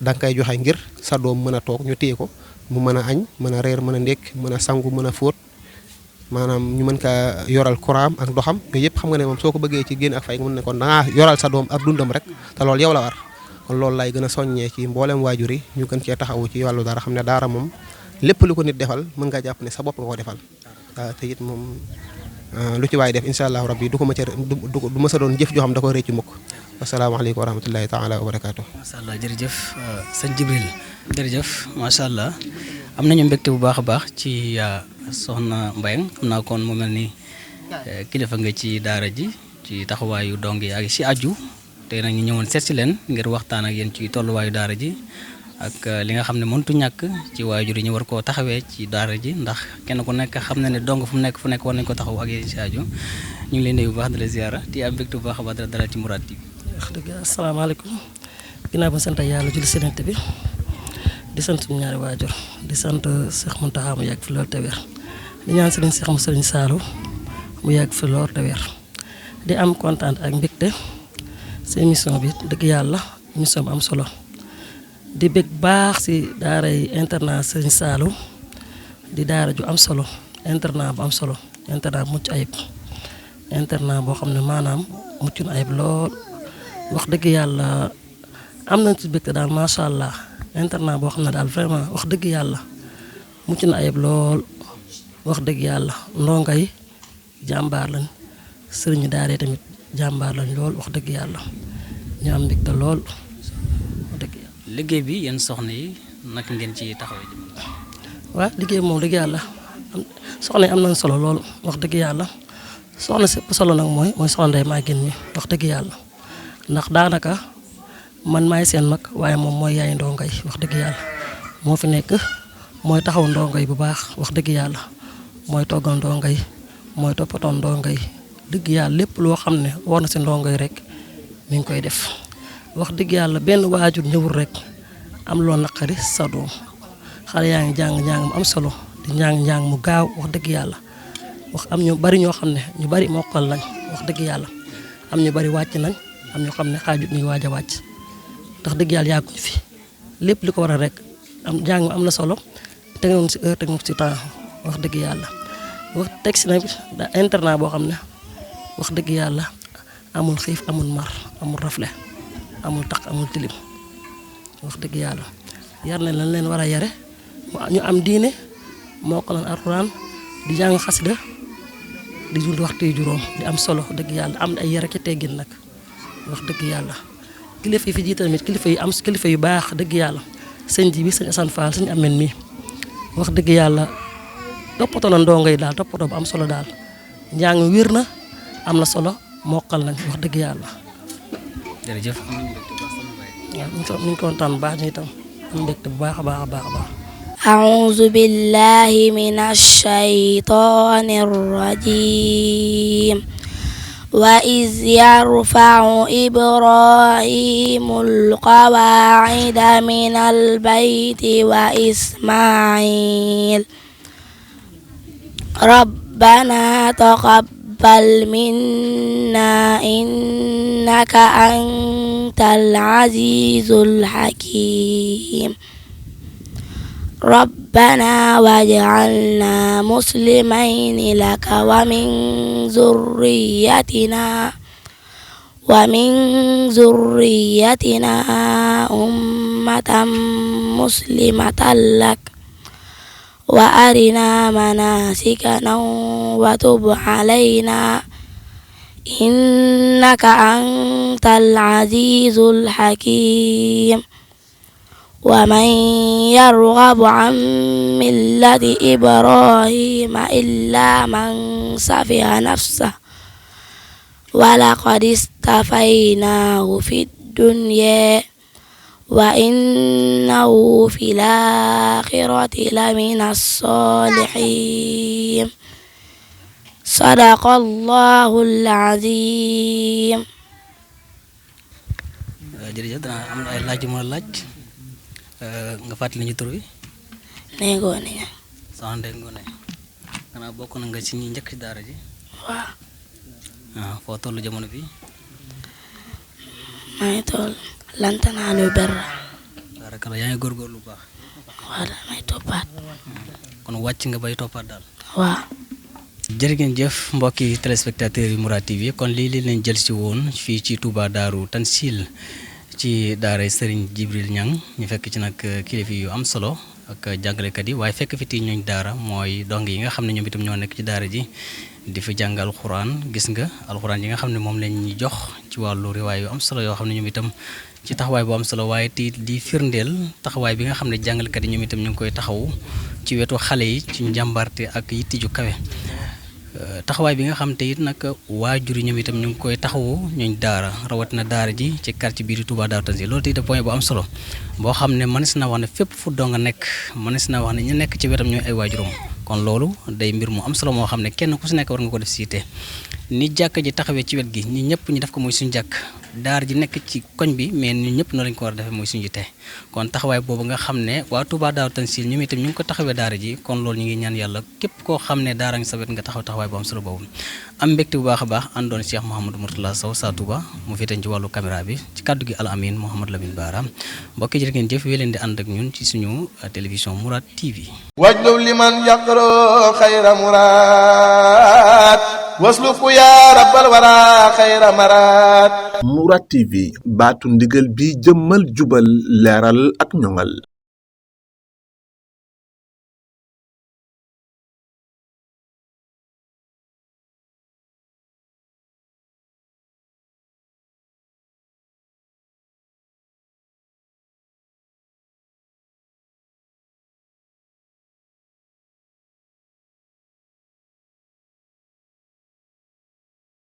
da nga koy joxe ngir sa doom mën a toog ñu téye ko mu mën a añ mën a reer mën a ndékk mën a sangu mën a fóot maanaam ñu mën kaa yoral courant ak ndoxam yooyu yëpp xam nga ne moom soo ko bëggee ci génn ak fay mën ne kon dangaa yoral sa doom ak dundam rek te loolu yow la war kon loolu lay gën a soññee ci mboolem waajur yi ñu gën cee taxawu ci wàllu dara xam ne daara moom lépp lu ko nit defal mën nga jàpp ne sa bopp nga ko defal waaw te it moom lu ci waay def incha allah rabbi du ko ma ca du ma sa doon jëf joo xam da ko réccu mukk asalaamaaleykum wa rahmatullahi taala wa barakaatu. macha allah jërëjëf sëñ Jibril jërëjëf macha allah am nañu mbégte bu baax a baax ci soxna Mbayang xam naa kon mu mel ni kilifa nga ci daara ji ci taxawaayu dong yi ak si aju tey nag ñu ñëwoon seet si leen ngir waxtaan ak yéen ci tolluwaayu daara ji ak li nga xam ne mëntu ñàkk ci waajur yi ñu war koo taxawee ci daara ji ndax kenn ku nekk xam na ne dong fu nekk war nañ ko taxaw ak yéen si aju ñu ngi leen nuyu bu baax di la ziara di am mbégte bu baax a baax dara ci Mourad TV. wax dëgg asalaamaaleykum ginnaaw ba sant yàlla julli si bi di sant suñu ñaari waajur di sant Cheikh Mountakha mu yàgg fi loolu te wér di ñaan Serigne Cheikh mu Serigne Saliou mu yàgg fi loolu te wér di am kontaan ak mbégte si émission bi dëgg yàlla émission bu am solo di bég baax si daara yi internat Serigne Saliou di daara ju am solo internat bu am solo internat bu mucc ayib internat boo xam ne maanaam mucc na ayib lool wax dëgg yàlla am nañ ci mbégte daal macha allah internat boo xam ne daal vraiment wax dëgg yàlla mucc na ayib lool wax dëgg yàlla ndongo yi jàmbaar lañ sëriñu daara tamit jàmbaar lañ lool wax dëgg yàlla ñu am mbégte lool wax dëgg yàlla. liggéey bi yéen soxna yi naka ngeen ci taxawee. waaw liggéey moom dëgg yàlla soxna yi am nañ solo lool wax dëgg yàlla soxna si solo nag mooy soxna Ndeye Maguette mi wax dëgg yàlla ndax daanaka man maay seen mag waaye moom mooy yaay ndongo yi wax dëgg yàlla moo fi nekk mooy taxaw ndongo yi bu baax wax dëgg yàlla mooy toggal ndongo yi mooy toppatoo ndongo yi dëgg yàlla lépp loo xam ne war na si ndongo yi rek mi ngi koy def wax dëgg yàlla benn waajur ñëwul rek am loo naqari sa doom xale yaa ngi njàng mu am solo di njàng mu gaaw wax dëgg yàlla wax am ñu bari ñoo xam ne ñu bari mokkal lañ wax dëgg yàlla am ñu bari wàcc nañ am ñoo xam ne xaajut ñu ngi waaj a wàcc ndax dëgg yàlla yàgguñu fi lépp li ko waral rek am njàng am na solo teg nañu si heure teg nañu si temps wax dëgg yàlla wax teg si nag internat boo xam ne wax dëgg yàlla amul xiif amul mar amul rafle amul taq amul tilim wax dëgg yàlla yar nañ leen war a yare ñu am diine moo ko lan alxuraan di jàng xasida di julli waxtu yu juróom di am solo dëgg yàlla am ay yare ci teggin nag wax dëgg yàlla kilifa yi fi jiite tamit kilifa yu baax dëgg yàlla sëñ ji bi sëñ Assane Fall sëñ Amène mi wax dëgg yàlla toppatoo na ndongo yi daal toppatoo bu am solo daal njàng wér na am na solo mokkal nañ wax dëgg yàlla. jërëjëf. waaw ñu ngi kontaan bu baax ñu itam am mbégte bu baax a baax a baax a baax. أعوذ بالله من الشيطان الرجيم وإذ يرفع إبراهيم القواعد من البيت وإسماعيل ربنا تقبل منا إنك أنت العزيز الحكيم ربنا واجعلنا مسلمين لك ومن ذريتنا أمة مسلمة لك وأرنا مناسكنا وتب علينا إنك أنت العزيز الحكيم ومن يرغب عن ملة إبراهيم إلا من سفه نفسه ولقد اصطفيناه في الدنيا وإنه في الآخرة لمن الصالحين صدق الله العظيم. jërëjëf dana am ay laaj yu ma laaj nga fàttali ñu tur bi. Ndeye Ngone. soxna Ndeye Ngone xanaa bokk na nga ci ñi njëkk ci daara ji. waaw. waaw foo toll jamono bi. maa ngi toll lantanaalu berra. barakala yaa ngi góorgóorlu bu baax. waaw damay toppaat. kon wàcc nga bay toppaat daal. waaw. jërë ngeen jëf mbokki téléspectateurs yi Mourad TV kon lii leen jël si woon fii ci Touba Daaru Tansil ci daara Serigne Djibril Niang ñu fekk ci nag kilifa yu am solo ak jàngalekat yi waaye fekk fi ti ñooñ daara mooy dong yi nga xam ne ñoom itam ñoo nekk ci daara ji di fi jàng alxuraan gis nga alxuraan yi nga xam ne moom lañ ñu jox ci wàllu riwaay yu am solo yoo xam ne ñoom itam ci taxawaay bu am solo waaye ti di firndeel taxawaay bi nga xam ne jàngalekat yi ñoom itam ñu ngi koy taxawu ci wetu xale yi ci njàmbarte ak yitti ju kawe taxawaay bi nga xam te it nag waajur yi ñoom itam ñu ngi koy taxawu ñooñ daara rawatina daara ji ci quartier bii di Touba Daaru Tanzil loolu te it point bu am solo boo xam ne mënees na wax ne fépp fu doo nga nekk mënees na wax ne ñu nekk ci wetam ñooy ay waajuram kon loolu day mbir mu am solo moo xam ne kenn ku si nekk war nga ko def siite ni jàkk ji taxawee ci wet gi ñi ñëpp ñu def ko muy suñu jàkk daar ji nekk ci koñ bi mais ñun ñëpp noonu lañ ko war a defee muy suñu te kon taxawaay boobu nga xam ne waa Touba Daaru Tanzil ñoom itam ñu ngi ko taxawee daara ji kon loolu ñu ngi ñaan yàlla képp koo xam ne daara nga sa wet nga taxaw taxawaay bu am solo boobu am mbégte bu baax a baax àndoon Cheikh Mouhamadou Mourtala Sow saa Touba mu féeteñ ci wàllu caméra bi ci kàddu gi Al Amin Mouhamadou Lamine Bara mbokki jërë ngeen jëf wéy leen di ànd ak ñun ci suñu télévision Mourad TV wajlu liman yaqro xayra murad wasluku ya rabbal wara xayra marad Mourad TV baatu ndigal bi jëmmal jubal leeral ak ñoŋal